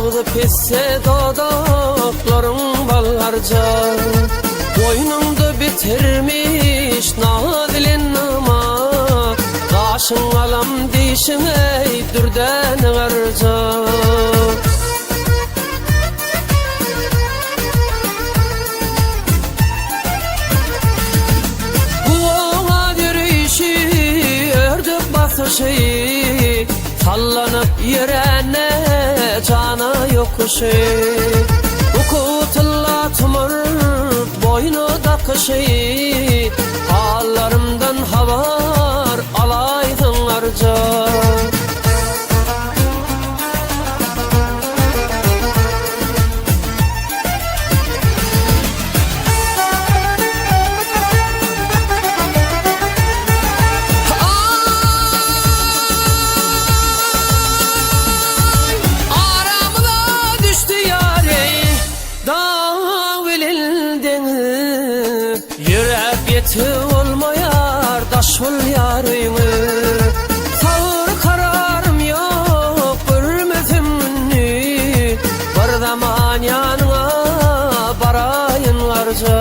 Agzy pisse dodaklaryň ballarja. Goýnuňda bitirmiş naz bilen nama. Gaşyň galam dişiň eý dürdäne garja. Guwaňa ýörüşi, ördek basyşy, Sallanyp ýörände jana ýokuşy. Uky tylla tumar boýna dakyşy, Hallarymdan habar alaýsyň arja. Aý, aramyza düşdi ýar eý, Dag bilen deňiz. Ýöräp ýetip bolmaýar daş bolýar öýüňe. Sabyr kararym ýok görmesem gününi, Bir zaman ýanyňa baraýyn garja.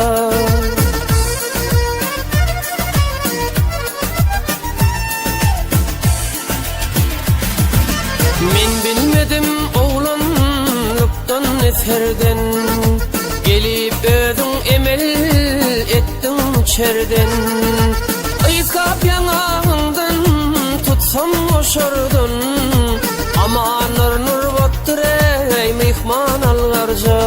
Men bilmedim oglanlykdan eserden, Gelip özüň emel etdiň çerden. Ysgap ýaňagyňdan tutsam goşardan, Amanlar nurbatdyr eý myhman algarja.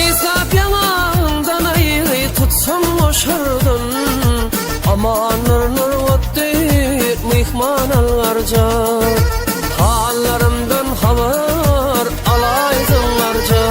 Ysgap ýaňagyňdan aýy tutsam goşardan, Aman nur nurbatdyr myhman algarja. Hallarymdan habar alaýsyň barja.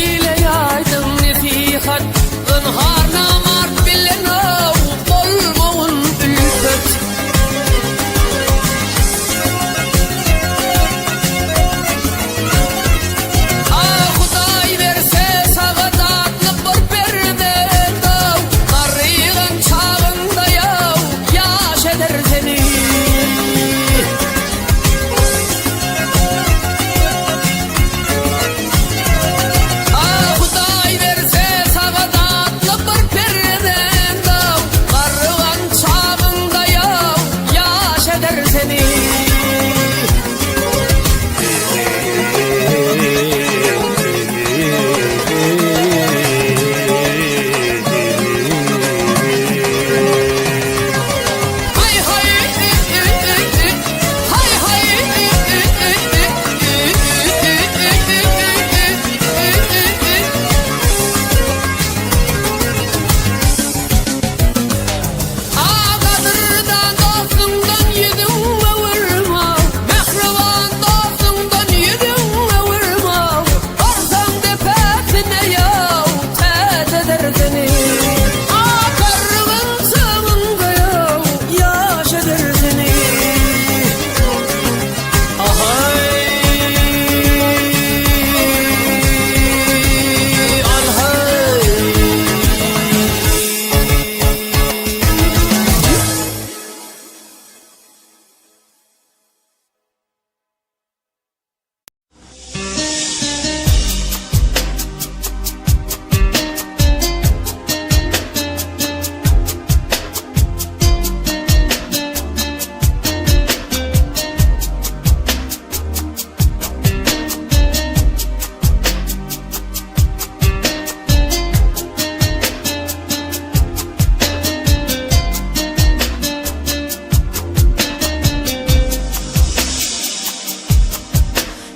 Ile ýaýdyň nesihat Zynhar namart bilen-ow bolmagyn ülpet. Ah, Hudaý berse saňa datly bir perzent-ow, Garrygan çagyňda ýaw, ýaş eder seni. Ah, Hudaý berse saňa datly bir perzent-ow, Garrygan çagyňda ýaw, ýaş eder seni. Gadyrdan dostuňdan ýüzüň öwürme, Mähriban dostuňdan ýüzüň öwürme, Barsaň depesine ýaw, täç eder seni. Gargyn çagyňda ýaw, ýaş eder seni. Ahaý, alhaý.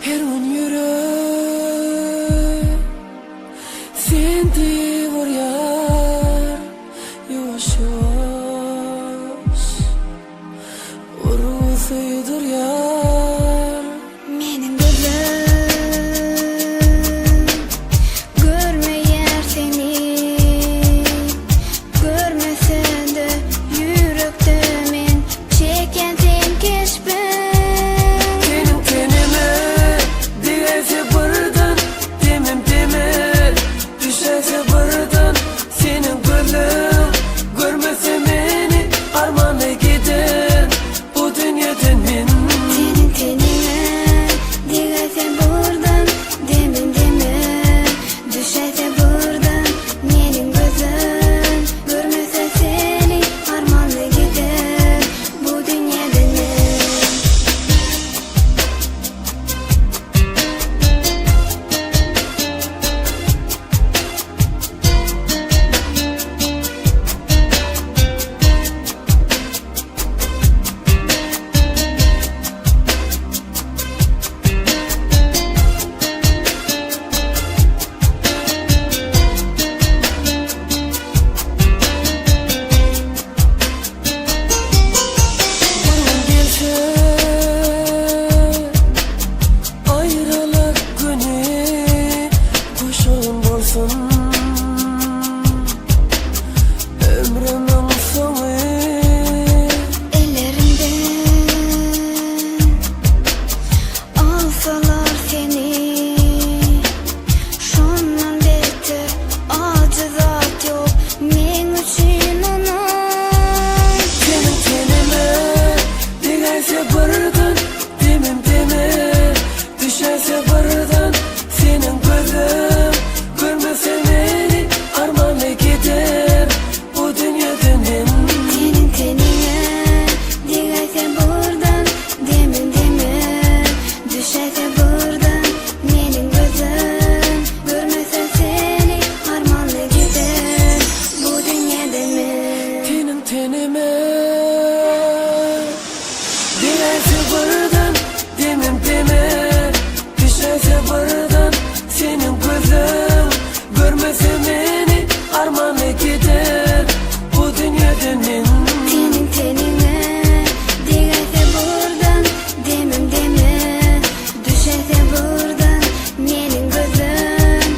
Her gün ýürek sen diýip urýar Ýuwaş-ýuwaş urgusy durýar.
Meniň gözüm görmeýär seni Görmese-de ýürekde men çekýän seň keşbiň.
Seniň tenime degese birden Demim deme düşese birden Seniň gözüň görmese meni Armanly gider bu dünýeden men.
Seniň tenime degese birden Demim deme düşese birden Meniň gözüm görmese seni Armanly gider bu dünýeden men.
Bir gün gelse aýralyk güni Guşagym bolsun ömrümiň soňy.
Ellerimden alsalar seni Şondan beter ajy zat ýok meň üçin onuň.
Seniň tenime degäýse birden Demim deme düşäýse birden Seniň gözüň görmese meni Armanly gider bu dünýeden men.
Seniň tenime degäýse birden Demim deme düşäýse birden Meniň gözüm görmese seni Armanly gider bu dünýeden men.
Seniň tenime degäýse birden Demim deme düşäýse birden Seniň gözüň görmese meni Armanly gider bu dünýeden men.
Seniň tenime degäýse birden Demim deme düşäýse birden Meniň gözüm.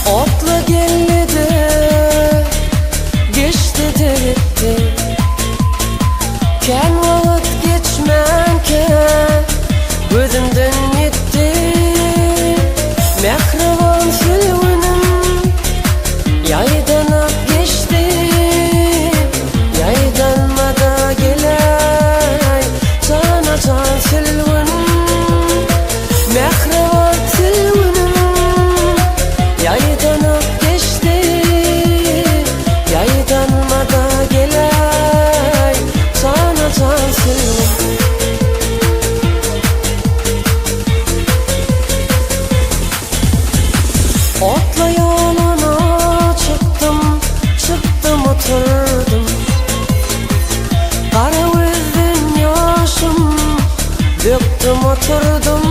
Otly geldi-de, geçdi-de gitdi. Kän wagt geçmänkä gözümden ýitdi. Mähriban sülgünim ýaýdanyp geçdi. Ýaýdanma-da geläý, jana-jan sülgün. Mähriban sülgünim ýaýdanyp geçdi. Ýaýdanma-da geläý, jana-jan sülgün. Otla ýoluna çykdym, çykdym oturdym. Gara gözden ýaşym dökdüm oturdym.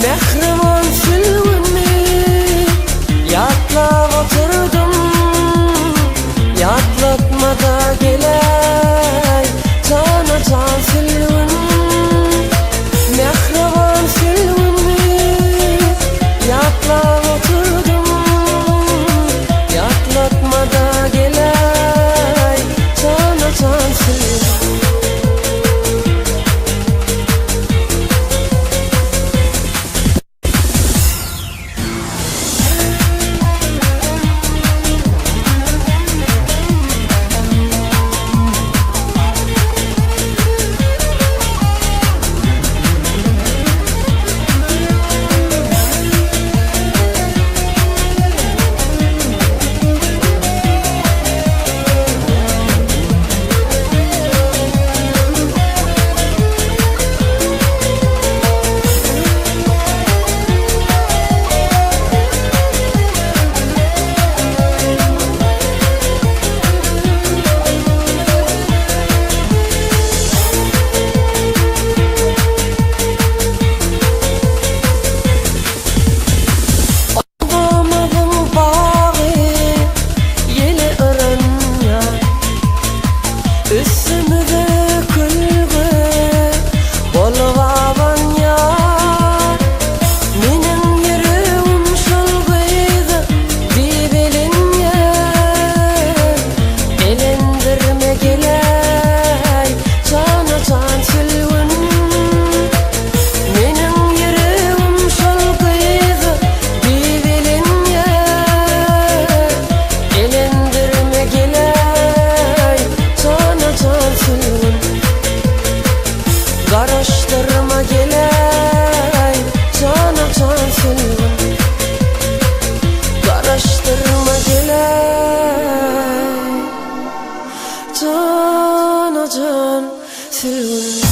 Mähriban sülgünmi ýatlap oturdym. Ýatlatma-da geläý, jana-jan sülgün. Mähriban sülgünmi ýatlap oturdym. Ýatlatma-da geläý, jana-jan sülgün. Obamyzyň bagy ýele yranýar. Üstümize külge bolup abanýar. Meniň ýüregim şol gyza diýip elenýär. Elendirme geläý, jana-jan sülgün. Meniň ýüregim şol gyza diýip elenýär. Elendirme geläý, jana-jan sülgün. Garaşdyrma geläý, jana-jan sülgün. Garaşdyrma geläý, jana-jan sülgün.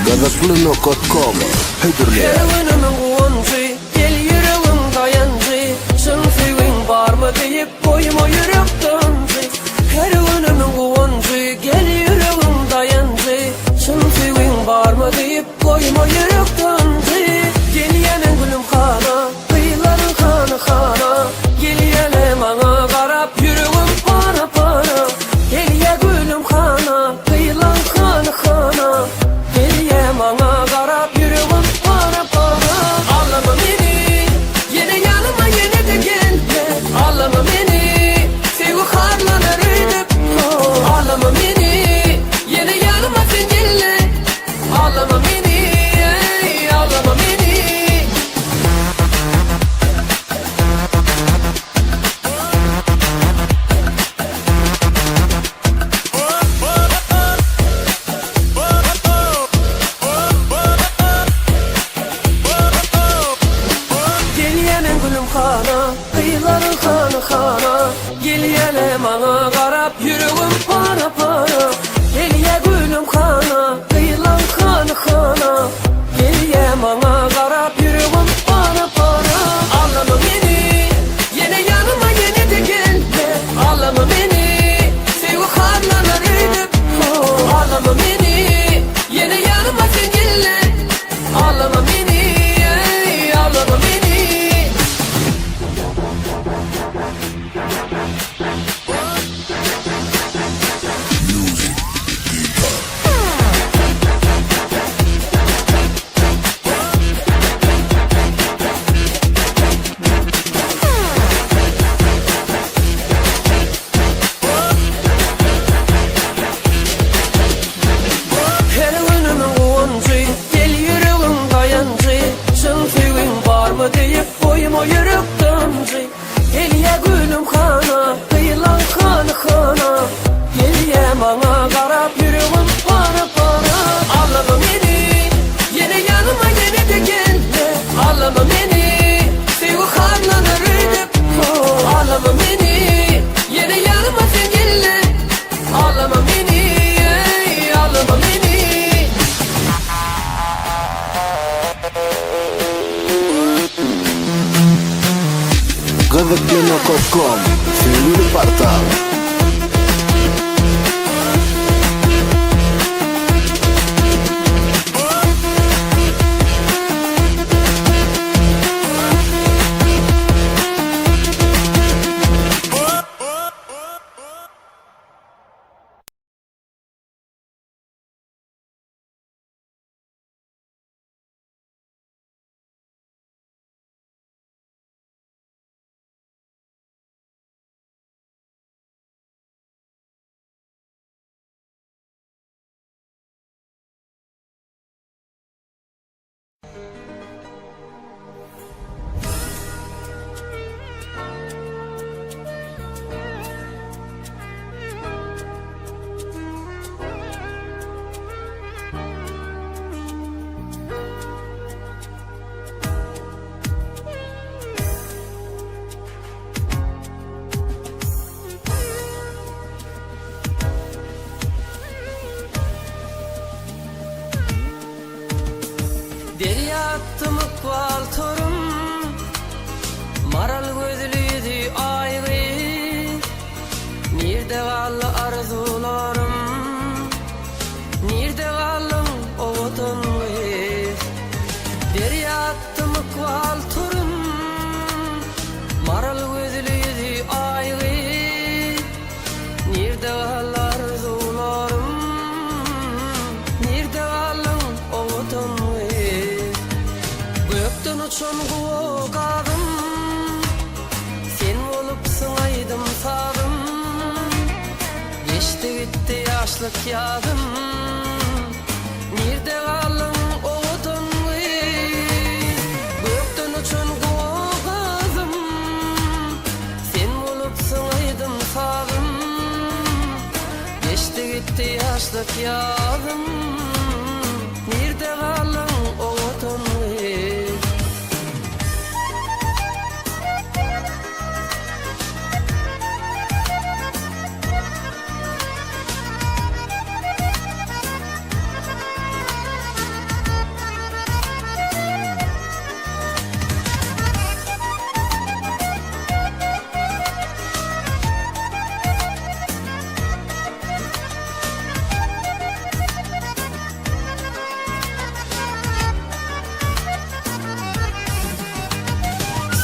Gyzykly.com hödürleýär.
Her günümiň guwanjy, gel ýüregiň daýanjy, Çyn söýgiň barmy diýip goýma ýürek dynjy. Her günümiň guwanjy, gel ýüregiň daýanjy, Çyn söýgiň barmy diýip goýma ýürek dynjy. Gelýäniň gülüm hana, gyzlaryň hany hana, Gelýäne maňa garap ýüregim para-para. Gelýä gülüm hana, gyzlaň hany hana, Gelýä maňa garap ýüregim para-para. Aldama meni, ýene ýanyma ýene-de gelme. Aldama meni, söýgi harlanar öýdüp. Aldama meni, ýene ýanyma sen gelme. Aldama meni, eý.
Gyzykly.com Söýgüli portal.
Derýa atdym ykbal torum, Maral gözli ýüzi aý gyz. Nirde galdy arzuwlarym, Nirde galdyň owadan gyz. Derýa atdym ykbal torum, Maral gözli ýüzi aý gyz. Nirde galdy arzuwlarym, Nirde galdyň owadan gyz. Gökden uçan guwa gazym, Sen bolupsyň aýdym-sazym. Geçdi gitdi ýaşlyk ýazym, Nirde galdyň owadan gyz. Gökden uçan guwa gazym, Sen bolupsyň aýdym-sazym. Geçdi gitdi ýaşlyk ýazym, Nirde galdyň owadan gyz.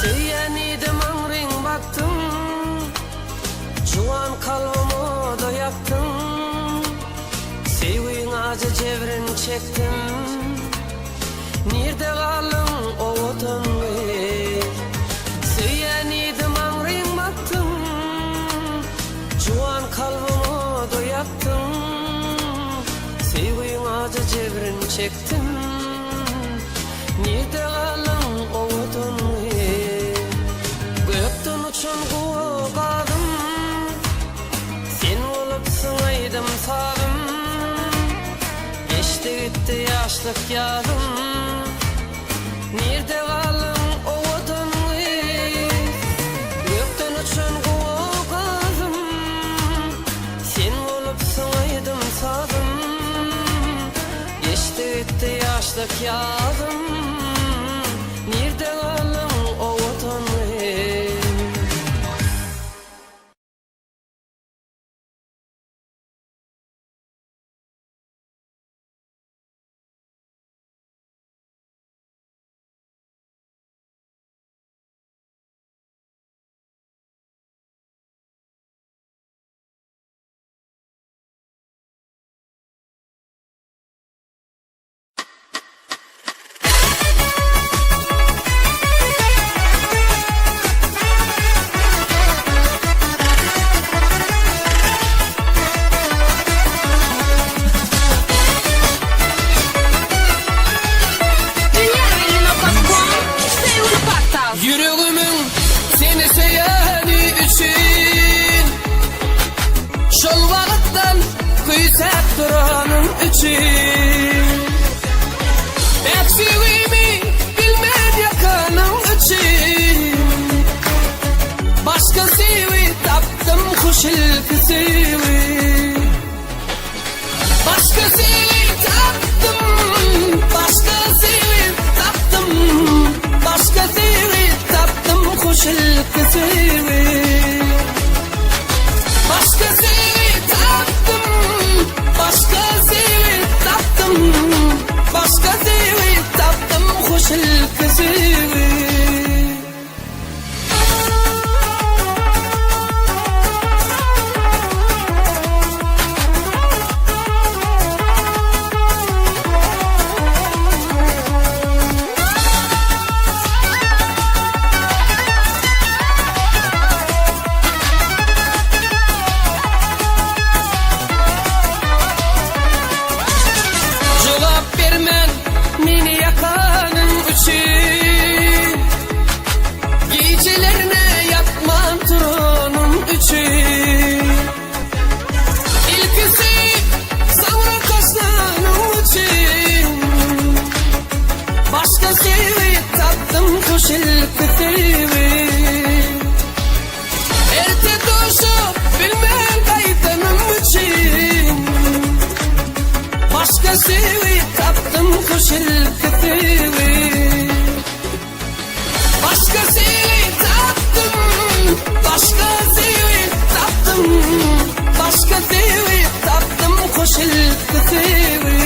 Söýýän idim aňryň bakdyň, Juwan kalbym oda ýakdyň. Söýgiň ajy jebrin çekdim, Nirde galdyň owadan gyz? Söýýän idim aňryň bakdyň, Juwan kalbym oda ýakdyň. Söýgiň ajy jebrin çekdim, Nirde galdyň owadan gyz? Gökden uçan guwa gazym, Sen bolupsyň aýdym-sazym. Geçdi gitdi ýaşlyk ýazym, Nirde galdyň owadan gyz? Gökden uçan guwa gazym, Sen bolupsyň aýdym-sazym. Geçdi gitdi ýaşlyk ýazym, Nirde galdyň owadan gyz? ilki söýgi. Jogap bermen meni ýakanyň üçin Gijelerine ýatman turanym üçin Ilki söýüp, soňra taşlanyň üçin Başga söýgi tapdym hoş ilki söýgi Erte duşup bilmän gaýdanym üçin Başga söýgi tapdym hoş ilki söýgi Başga söýgi tapdym Başga söýgi tapdym Başga söýgi tapdym hoş ilki söýgi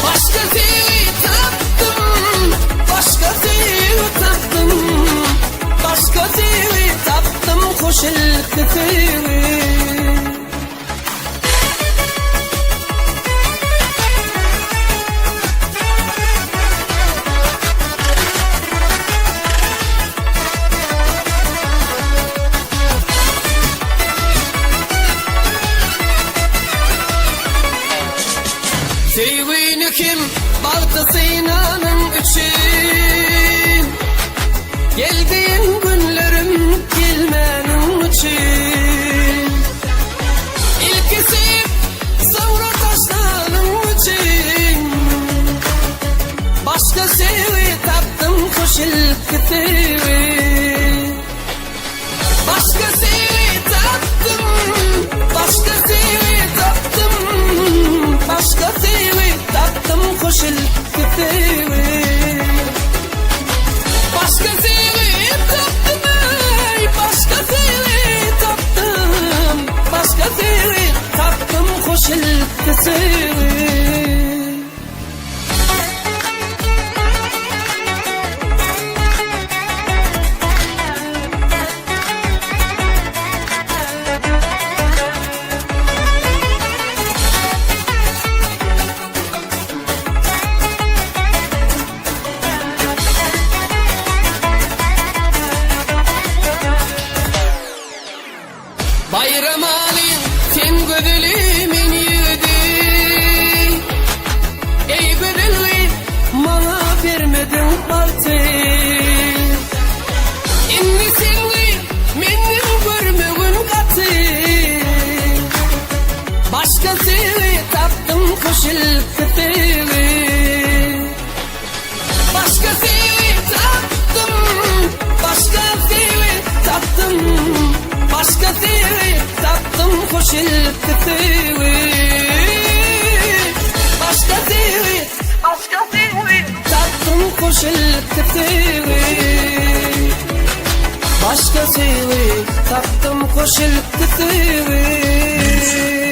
Başga söýgi tapdym Başga söýgi tapdym Başga söýgi tapdym Hoş ilki söýgi. Söýgini kim bagty synanyň üçin Geldiň günlerim gelmäniň üçin Ilki söýüp soňra taşlanyň üçin Başga söýgi tapdym hoş ilki söýgi Başga söýgi tapdym, başga söýgi tapdym, Başga söýgi tapdym, hoş ilki söýgi. Başga söýgi tapdym, eý, başga söýgi tapdym, Başga söýgi tapdym, hoş ilki söýgi. Baýram alyň sen gözeli men ýigidi Eý gözel gyz maňa bermediň bagty Indi sen gyz menden görmegin gaty Başga söýgi tapdym hoş ilki söýgi Başga söýgi tapdym, başga söýgi tapdym, Başga söýgi tapdym, hoş ilki söýgi. Başga söýgi, başga söýgi tapdym, hoş ilki söýgi. Başga söýgi tapdym, hoş ilki söýgi.